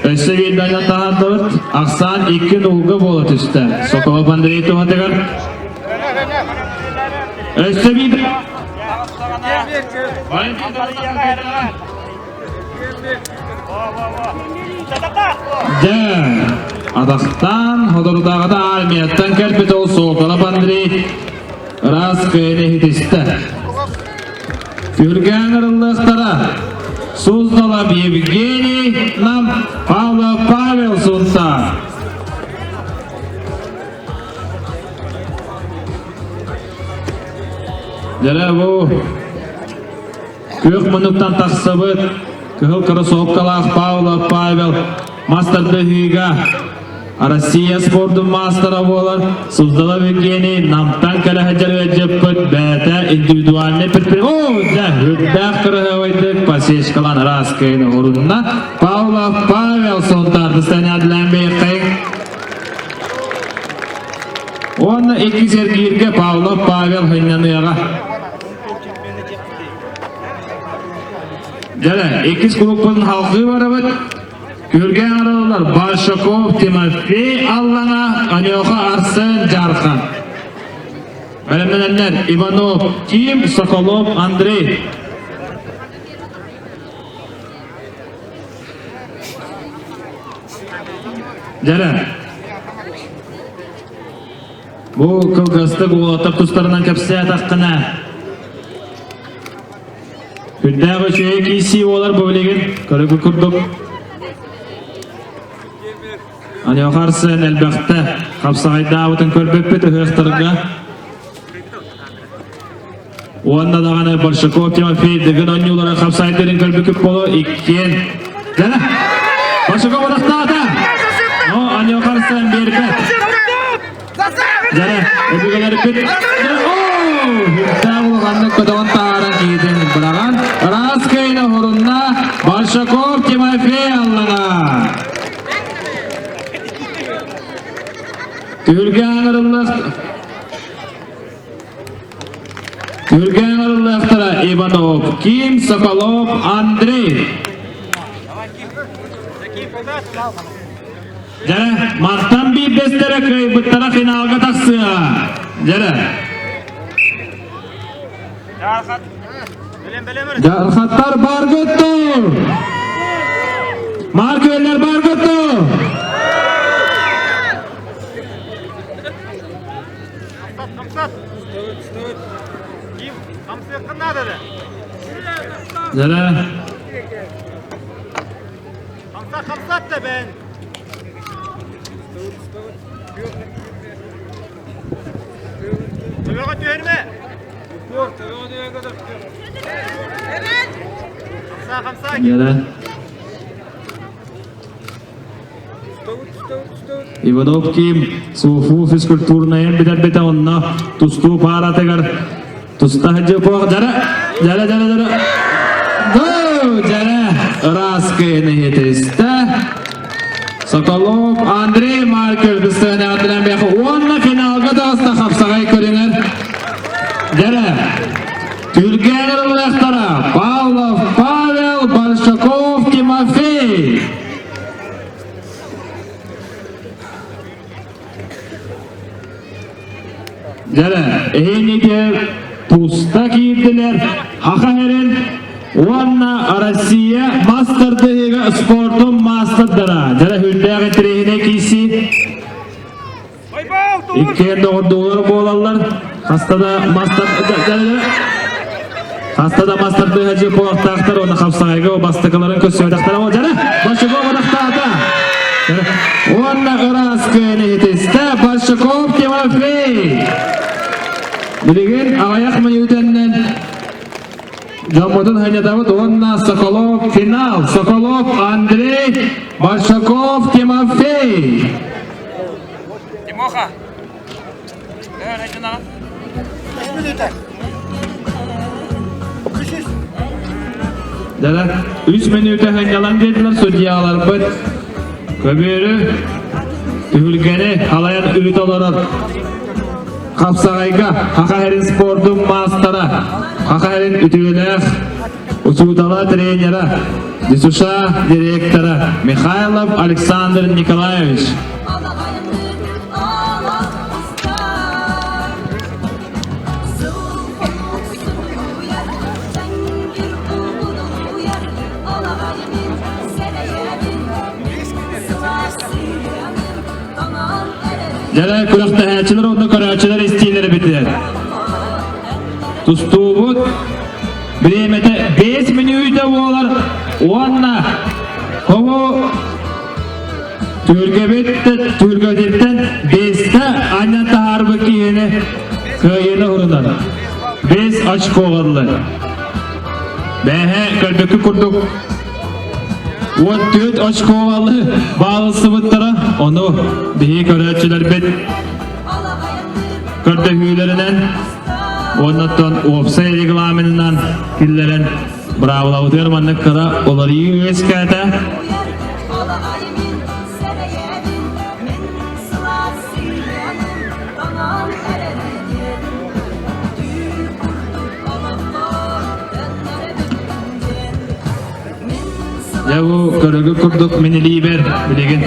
Өссө биирдэ таһаардыбыт. Ахсаан икки нулга буола түстэ. Соколов Андрей туһатыгар. Өссө биир. Дьэ, атахтаан соторутааҕыта армияттан кэлбит ол Соколов Андрей ыраас кыайыны иһитистэ. Күргээн ырыллыахтара Суздалов Евгений Нам Павлов Павел Сунтаар. Дьэ, бу Күөх муннуктан тахсыбыт кыһыл кроссовкалаах Павлов Павел мас тардыһыыга Россия спордун маастара буолар Суздалов Евгений Намтан кэлэ сылдьар ыалдьыппыт бэйэтэ индивидуальный предприятие О, дьэ, үрдээх кырыһабайдык посечкалан ыраас кыайын урунна Павлов Павел Сунтаардыстан әділән бейқайын Уонна иккис эргииргэ Павлов Павел хынньаныаҕа. Дьэ, иккис кулуппун халҕыы барабыт. Күргэ араллар Большаков Тимофей Аллана, Анеха Арсен Жархан. Бэлэмнэнэннэр Иванов Ким, Соколов Андрей. Дьэрэ. Бу кылгастык уолаттар тустарынан кэпсээтэххинэ, күндээх үчүгэй киирсии буолар бу билигин көрүгү курдук. Аниоха Арсен элбэхтэ хапсаҕайдаабытын көрбөппүт ыһыахтарга. Уонна даҕаны Большаков Тимофей Дыгын оонньуулара хапсаайдарын көрбүкүт боло иккиэн. Дьэ, Большаков одохтоото! Но Аниоха Арсен биэрбэт. Дьэ, өбүгэлэрбит Үрдээх улаханнык көтөҕөн таһааран киһитин быраҕан, ыраас кыайыны оһорунна Большаков Тимофей аллаҕа. Түһүлгэ аҥарыллах Түһүлгэ аҥарыллыахтара Иванов Ким, Соколов Андрей. Дьэрэ, мантан биирдэстэрэ кыайбыттара финалга тахсыаҕа. Дьэрэ. Дьархаттар баргытту! Маркеллер баргытту! Дьэрэ. Дьэрэ. Иванов Ким СУФУ физкультурнайын бүтэрбитэ онно тустуу пааратыгар туста сылдьыппах дьара дьара дьара дьара дьара ыраас кыайыны иһитистэ Соколов Андрей Марков быстыган бэхэ уонна финалга таҕыста хапсаҕай көрүҥэр дьара Түргэн ыллыахтара Павлов Павел Большаков Тимофей Дьэрэ, эһиниги туста киирдилэр Хаха Һэрин уонна Россия мастардыһыга спордун маастардара. Дьэрэ үрдээх интэриэһинэй киирсии. Иккиэн доҕордуулар буолаллар. Хаста да мастар Хаста да мастардыһа дьиэ уонна хапсаҕайга бастакыларын көрсүбэтэхтэрэ ол дьара Большаков атахтаата. Уонна ыраас күөн иһитистэ Большаков Тимофей. Билигин аҕыйах мүнүүтэннэн дьоммутун ханньатабыт уонна Соколов финал. Соколов Андрей, Большаков Тимофей. Тимоха! Дара үс мүнүүтэ сынньалаҥ диэтилэр судьяларбыт. Көбүөрү түһүлгэни халайан ыыта олорор Хапсаҕайга Хаха Һэрин спордун маастара, Хаха Һэрин үтүөлээх учуутала, тренера, ДЮСШ директора Михайлов Александр Николаевич. Дьэ, күрэхтэһээччилэр уонна көрөөччүлэр истиилэрэ бүтэр. Тустуубут бириэмэтэ 5 мүнүүтэ буолар уонна Хому Түһүлгэбит түһүлгэтиттэн биэстэ анньан таһаарбыт киһини кыайыыны урунар. Биэс очко ыллар. Бэһэ көрбүккү курдук 14 очко алы баалысыбыттара. Ону биһи көрөөччүлэрбит көрдөһүүлэринэн уоннаттан уопсай регламенынан киллэрэн быраабылабытыгар маннык кыра уларыйыы үөскээтэ. Дьэ бу көрөгү курдук мин илиибэр билигин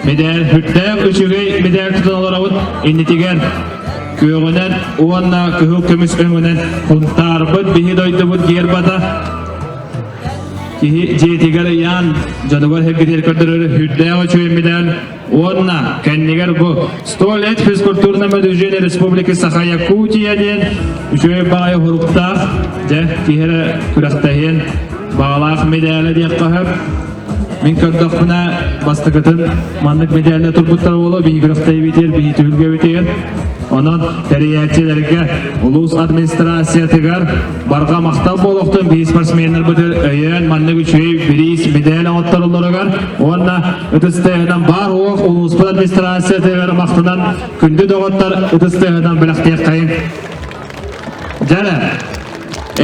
мэдээр үрдээх үчүгэй мэдээр тутан олоробут иннитигэр күөҕүнэн уонна кыһыл көмүс өҥүнэн хунтаарбыт биһи дойдубут гербата Киһи дьиэтигэр ыйаан, дьонугар сэргэтигэр көрдөрөр үрдээх үчүгэй медаль уонна кэннигэр бу «Сто лет физкультурному движению Республики Саха-Якутия» диэн үчүгэй баҕайы суруктаах, дьэ, киһи эрэ күрэхтэһиэн баҕалаах медалэ диэххэ сөп. Мин көрдөхпүнэ, бастакытын маннык медальна турбуттар буолуо, биһи күрэхтэһиибитигэр, биһи түһүлгэбитигэр. Онон тэрийээччилэргэ, улуус администрациятыгар барҕа махтал буолуохтун биһи спортсменнарбытын өйөөн маннык үчүгэй бириис медаль оҥоттороллоругар уонна ытыс тыаһынан баар уох улууспут администрациятыгар махтанан күндү доҕоттор ытыс тыаһынан бэлэхтиэххэйиҥ. Дьэ,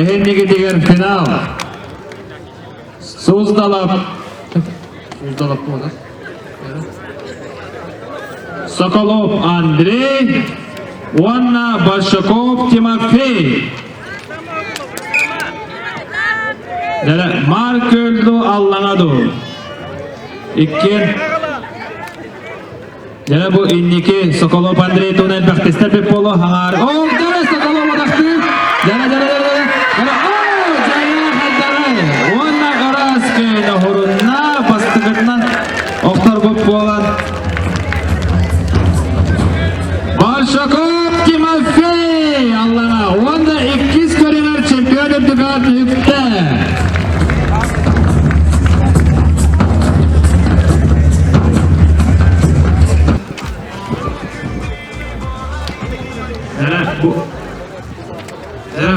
эһиннигитигэр финал. Суздалап Суздалап буолар. Соколов Андрей уонна Большаков Тимофей. Марк Көлду Аллаҥа дуу. Иккиэн Дьэ бу инники Соколов Андрей туһунан элбэхтистэр бит буолуо хаҥаар. Оо, дьэ Соколов атахтыы. Дьэ дьэ дьэ дьэ. Оо, дьэ хайдаҕай. Уонна ыраас күн оһурунна бастыгытынан охторбут буолан. Большаков Тимофей Аллана уонна иккис көрүҥэр чемпион үрдүгэр үктэ.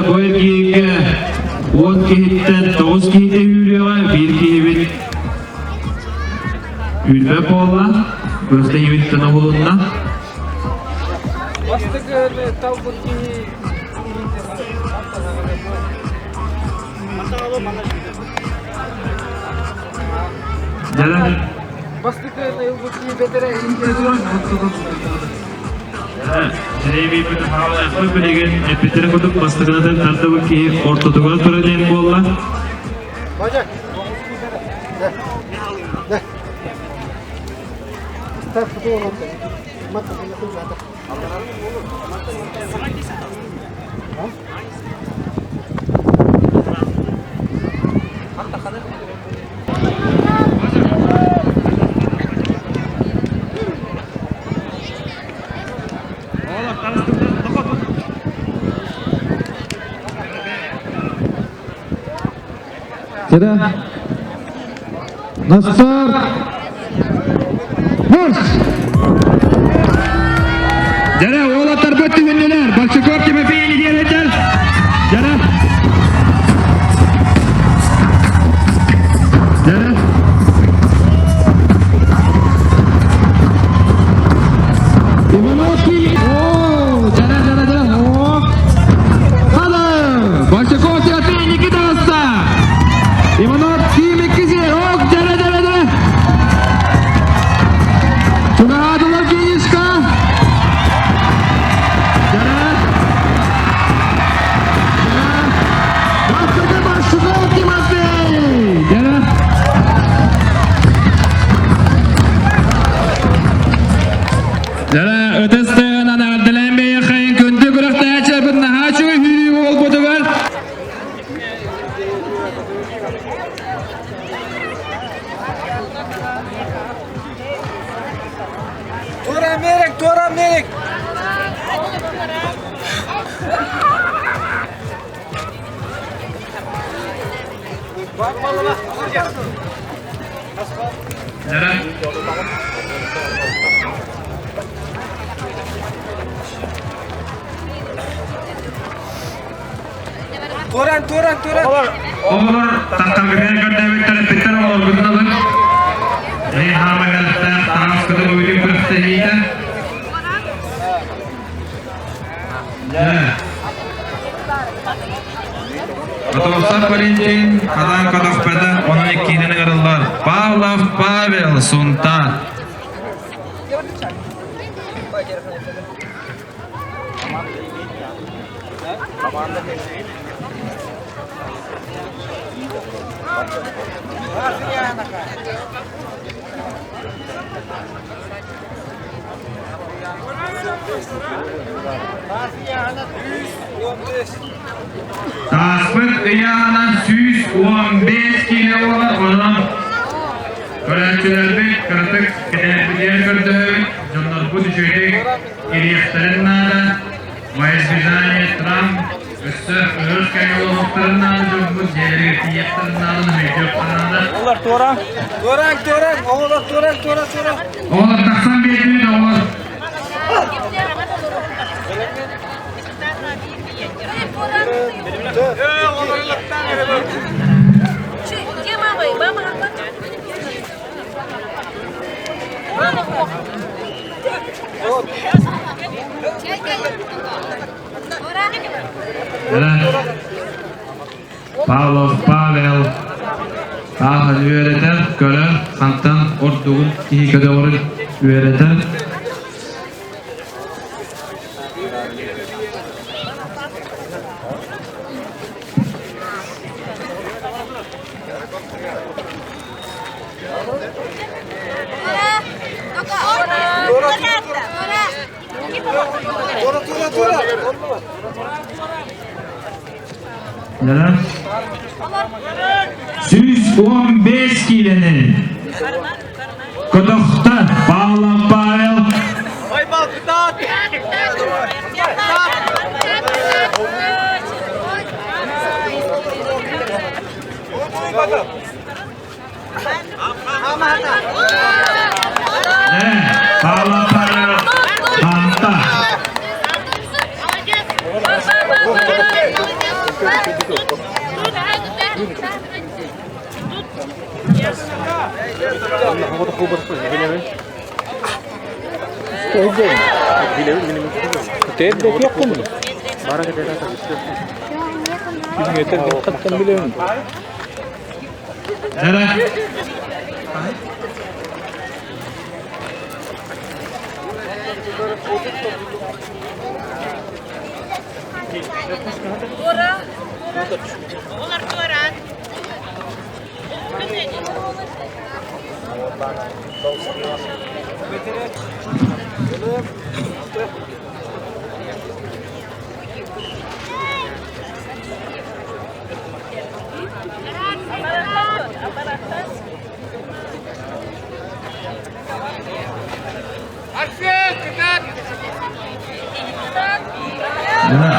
Бу эргииргэ 10 киһиттэн 9 киһитэ үүрүөҕэ, биир киһибит үүрбэт буолла, күрэхтэһиибиттэн оһулунна. Бастакы талбыт киһи Билигин эппиттэрин курдук бастакынатын тардыбыт киһи ортотугар турар диэн буолла. На старт! Марш! Дьэрэ, уолаттарбыт түһүннүлэр. Большаков Тимофей Недельевич. Дьэрэ. Дьэрэ. Ивановский. О, дьэрэ, дьэрэ, дьэрэ. О. Хада. Большаков Тимофей Никита Иванов Ким иккиси. Ок, дьэрэ, дьэрэ, дьэрэ. Чугаһаатылар финишка. Дьэрэ. Бастакы Большаков Тимофей. Дьэрэ. Дьэрэ, ытыс тыаһынан эҕэрдэлээн бэйэхэйин күндү күрэхтэһээччилэрбит наһаа үчүгэй сүүрүү буолбутугар. Туора Америк, туора Америк! Туоран, туоран, туоран! Оҕолор таххаргытыгар көрдөөбүттэр эппиттэр оҕолоргутун ылын. Хаамагалта таҥаскытын уйдун күрэхтэһиитэ. Готовцев Валентин, Хадан Кадахпета, онон иккиинэн ыҥырыллар. Павлов Павел, Сунтаар. Тааспыт ыйааһынан 115 киилэ буолар, онон көрөөччүлэрбит кыратык кэтээппитигэр көрдөһөбүт, дьоннорбут үчүгэйдик кириэхтэрин наада. Во избежание травм өссө өр кэмҥэ олоруохтарын наада дьоммут дьиэлэригэр тиийиэхтэрин наада, өйдүөхтэрин наада. Оҕолор туораҥ, туораҥ, туораҥ, оҕолор туораҥ, туораҥ, туораҥ. Оҕолор тахсан биэрдибит, оҕолор. Где мама? Мама Павлов Павел ааһан үөрэтэр, көрөр, хантан ордугун киһи көтөҕөрүн үөрэтэр. 115 киилэни көтөхтө Павлов Павел. Павлов Павел Ханта. Дьэрэ.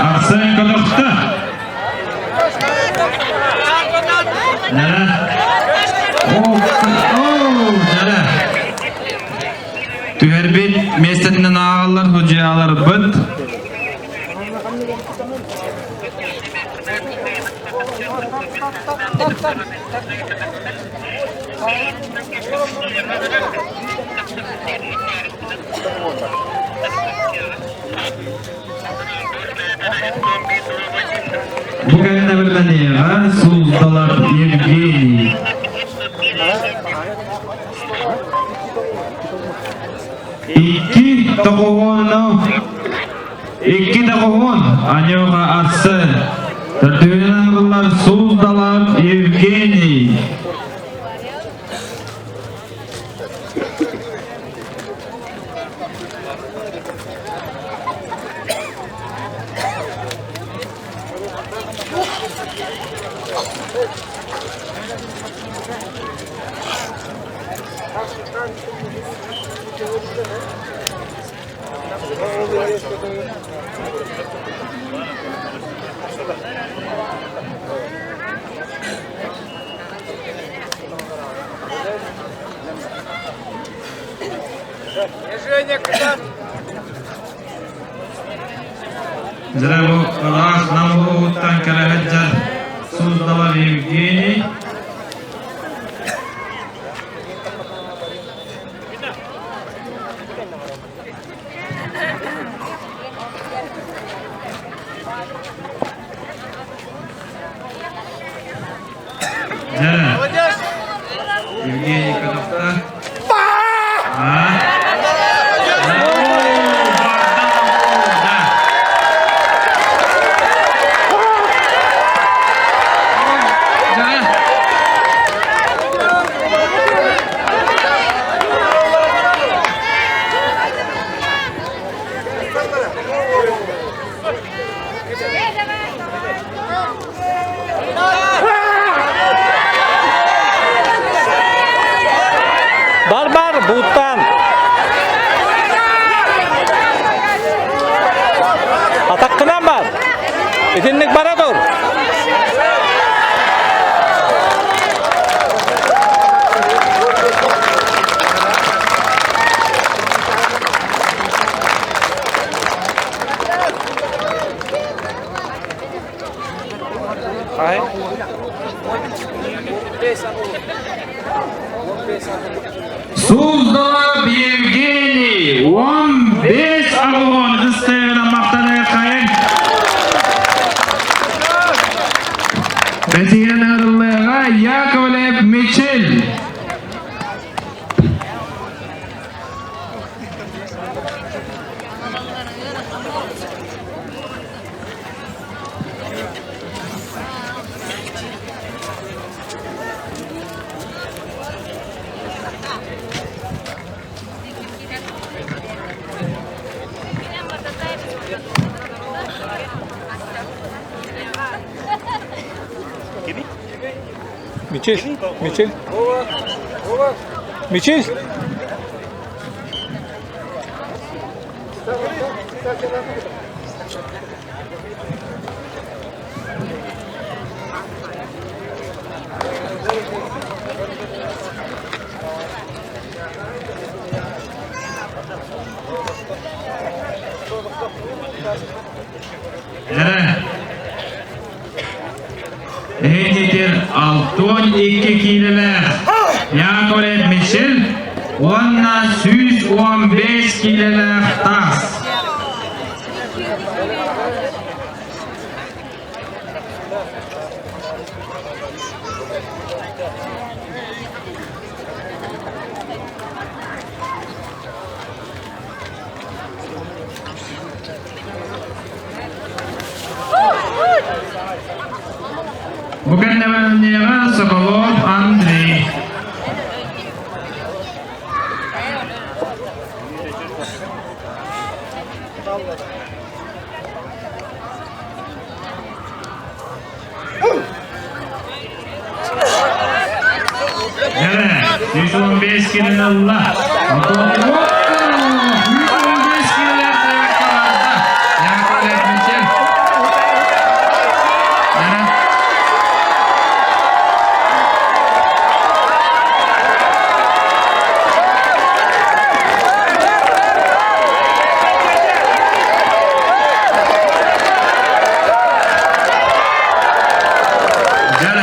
Арсен көтөхтө. Түһэрбит миэстэтинэн ааҕаллар судьуйаларбыт. Бу кэннэ биллэниэҕэ Суздалар Евгений. Икки тоҕуону икки тоҕуон Анюха Арсен. Төрдүһүнэн ылыллар Суздалар Евгений. Дьэ бу ыраах Нам улууһуттан кэлэ сылдьар Суздалов Евгений. Дьэ, Евгений Коновта. А? Бар-бар, бууттаан. Атаххынан бар. Итинник бара тур. Суздалов Евгений, 15 огонь ыстыгына мақтанайқайын. Бәтиген арылыға Яковлев Мичел. Мичил, Мичил. Мичил. Эрэ. Эһиэтитер 62 киилэлээх Яковлев Мишель уонна 115 киилэлээх Таас. Бу кэннэ Соколов Андрей. Дьэ, 115 килин ылла. 115 килилээх заявкаларда. Яковлев Мичел. Дьэ,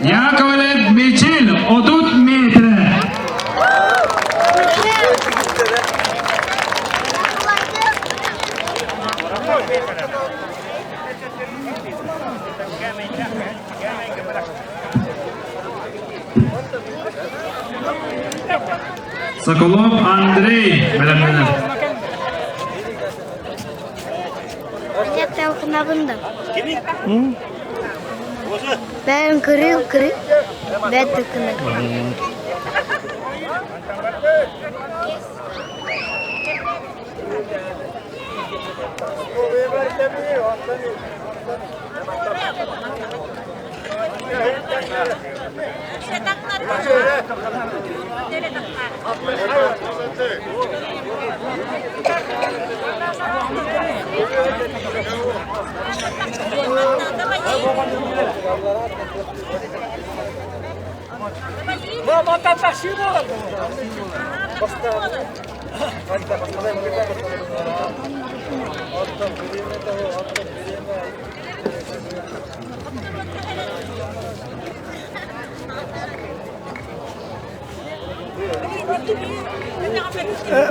Яковлев Мичил 30 метр. Соколов Андрей бэлэмнэнэр. Бәрін кырыл кырыл, бәті кына.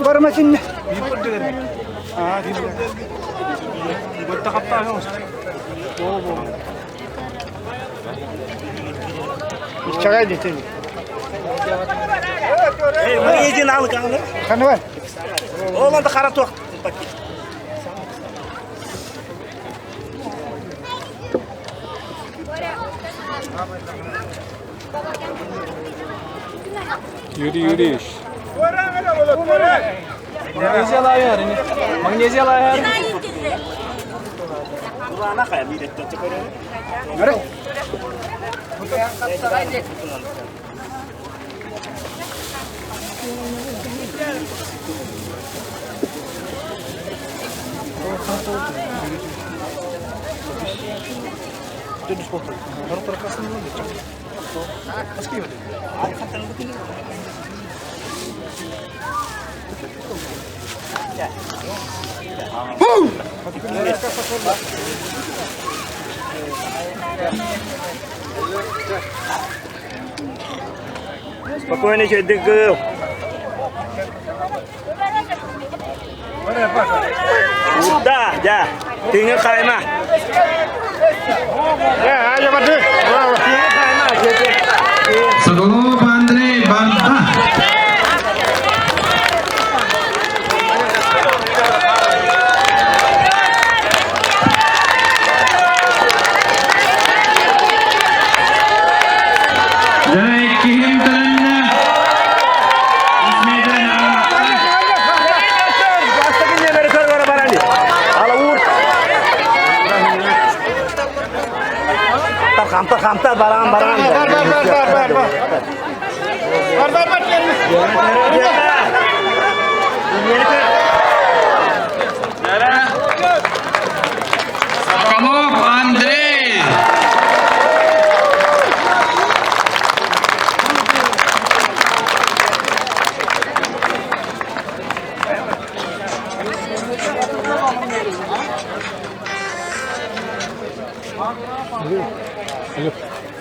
Барыма синне. Чагай детей. Магнезия алык аны. Ханы бар. Ол анда қара тоқ. Юрий Юрьевич. Магнезия лайер. Магнезия лайер. Kulağına kaya bir de Бері. Спокойно, дыгыл. Да, да. Тыңы қайма. Тыңы қайма. Соколов Андрей барда. Дьэ, иккиһин төнүннэ. Үс метр. Хамта хамта баран баран. Бар бар бар бар бар бар. Бар бар бар. Соколов Андрей!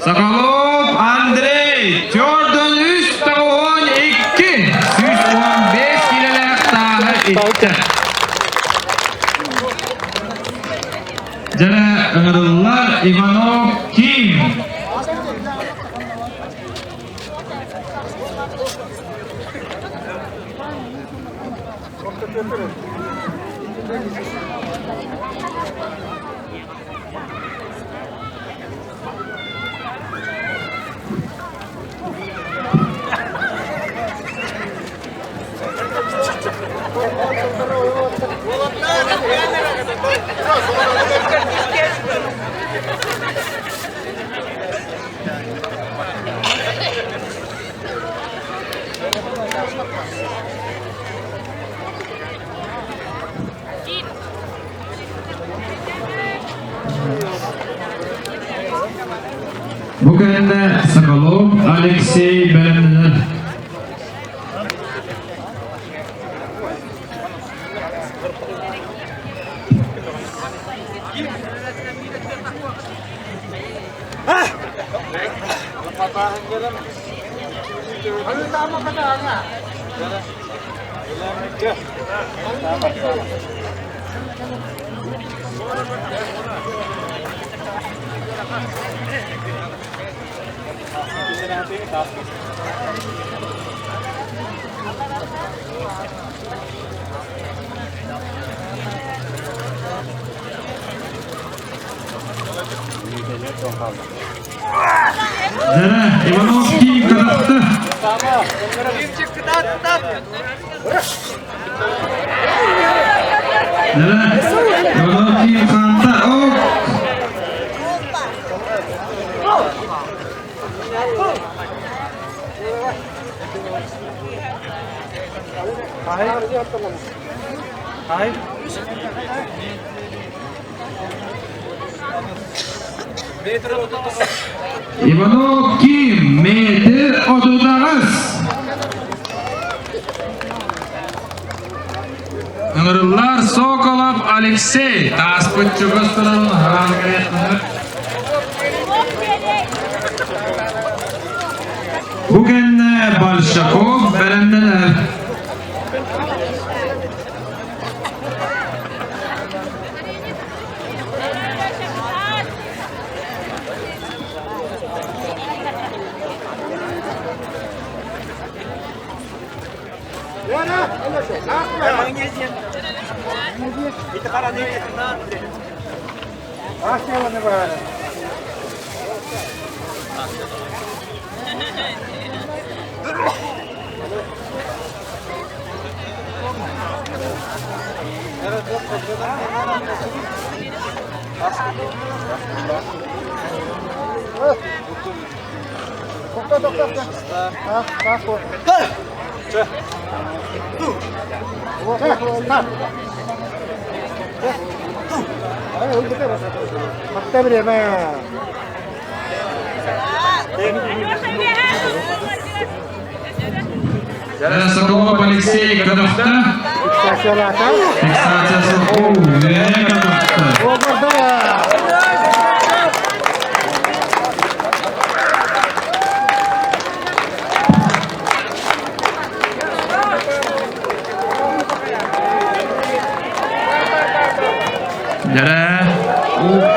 Соколов Андрей, төрдөн үс 92, 115 килэлээх тааһы иттэ. Дьэрэ ыҥырыллар Иванов Ким. Бу кэннэ Соколов Алексей бэлэмнэнэр. Дьэрэ, Ивановский кытатты. Дьэрэ, Ивановский хаанта. Иванов Ким, метр 38. Ыҥырыллар Соколов Алексей, тааспыт чугас турарын хараан кэриэтинэр. Бу кэннэ Большаков бэлэмнэнэр. Соколов Алексей Кадовта. Фиксация Соколов. Кадовта. Дьэрэ. Дьэрэ.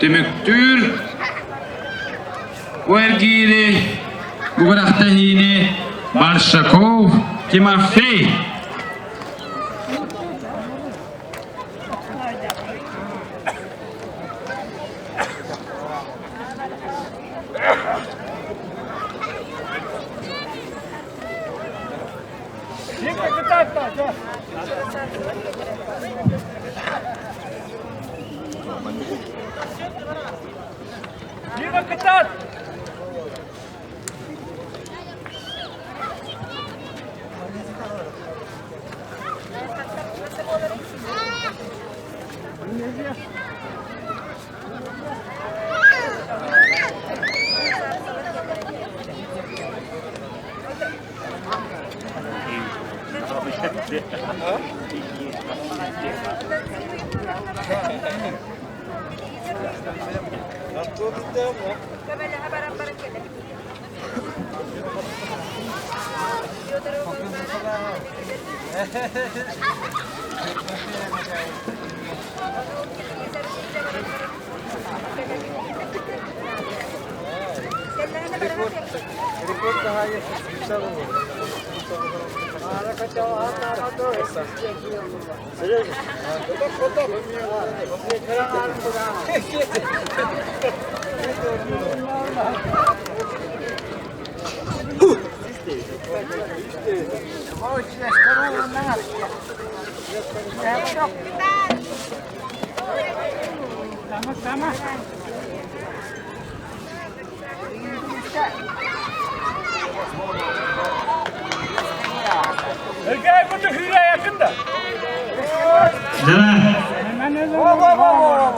түмүктүүр. Бу эргиири, бу күрэхтэһиини Баршаков Тимофей Дима, кытаат!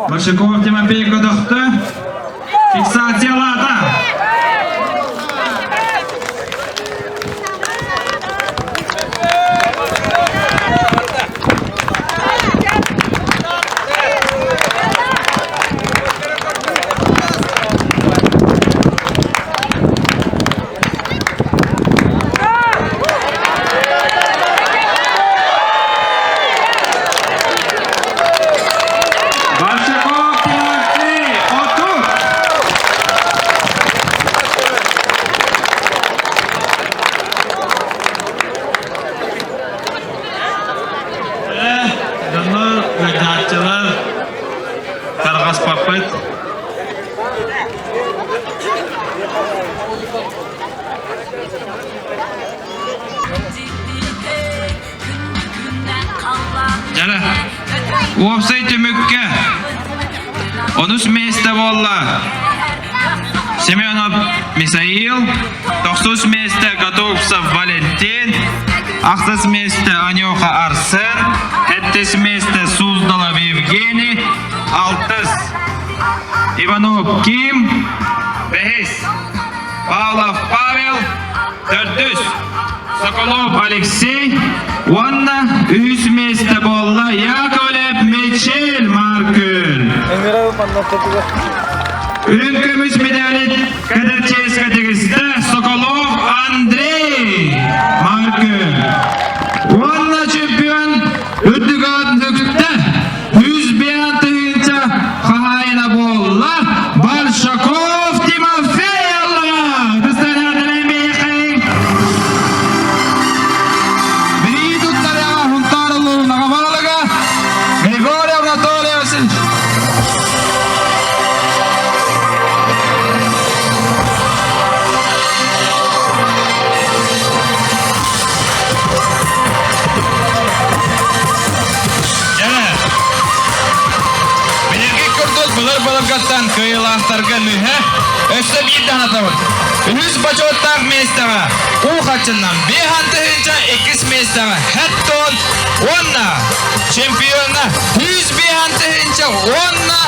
Большаков Тимофей көтөхтө. Фиксациялаата. Большаков Тимофей отут. Дьоннор, ыалдьааччылар, тарҕаспаппыт. Дьара, уопсай түмүккэ онус миэстэ буолла Семенов Мисаил, тохсус миэстэ Готовцев Валентин, ахсыс миэстэ Анюха Арсен, сэттис миэстэ Суздалов Евгений, алтыс Иванов Ким, бэһис Павлов Павел, төрдүс Соколов Алексей уонна үһүс миэстэ буолла Яковлев Мичил Маркүн. Үрүҥ көмүс медалит кэтэр чиэскэ тигистэ Соколов Андрей Маркүн. Уонна чемпион үрдүк аатын үктэ 105 тыһыынча хаһаайына буолла Большаков Тимофей Аллаҕа! Бирии туттарыаҕа Хунтаар улууһун аҕа баһылыга Григорий Анатольевич Билэргэ курдук былыр-былыргаттан кыайыылаахтарга мүһэ өссө биир даһатабыт. Үһүс бочуоттаах миэстэҕэ уу хаччыннан 5 тыһыынча, иккис миэстэҕэ хэттон уонна чемпиона 105 тыһыынча уонна.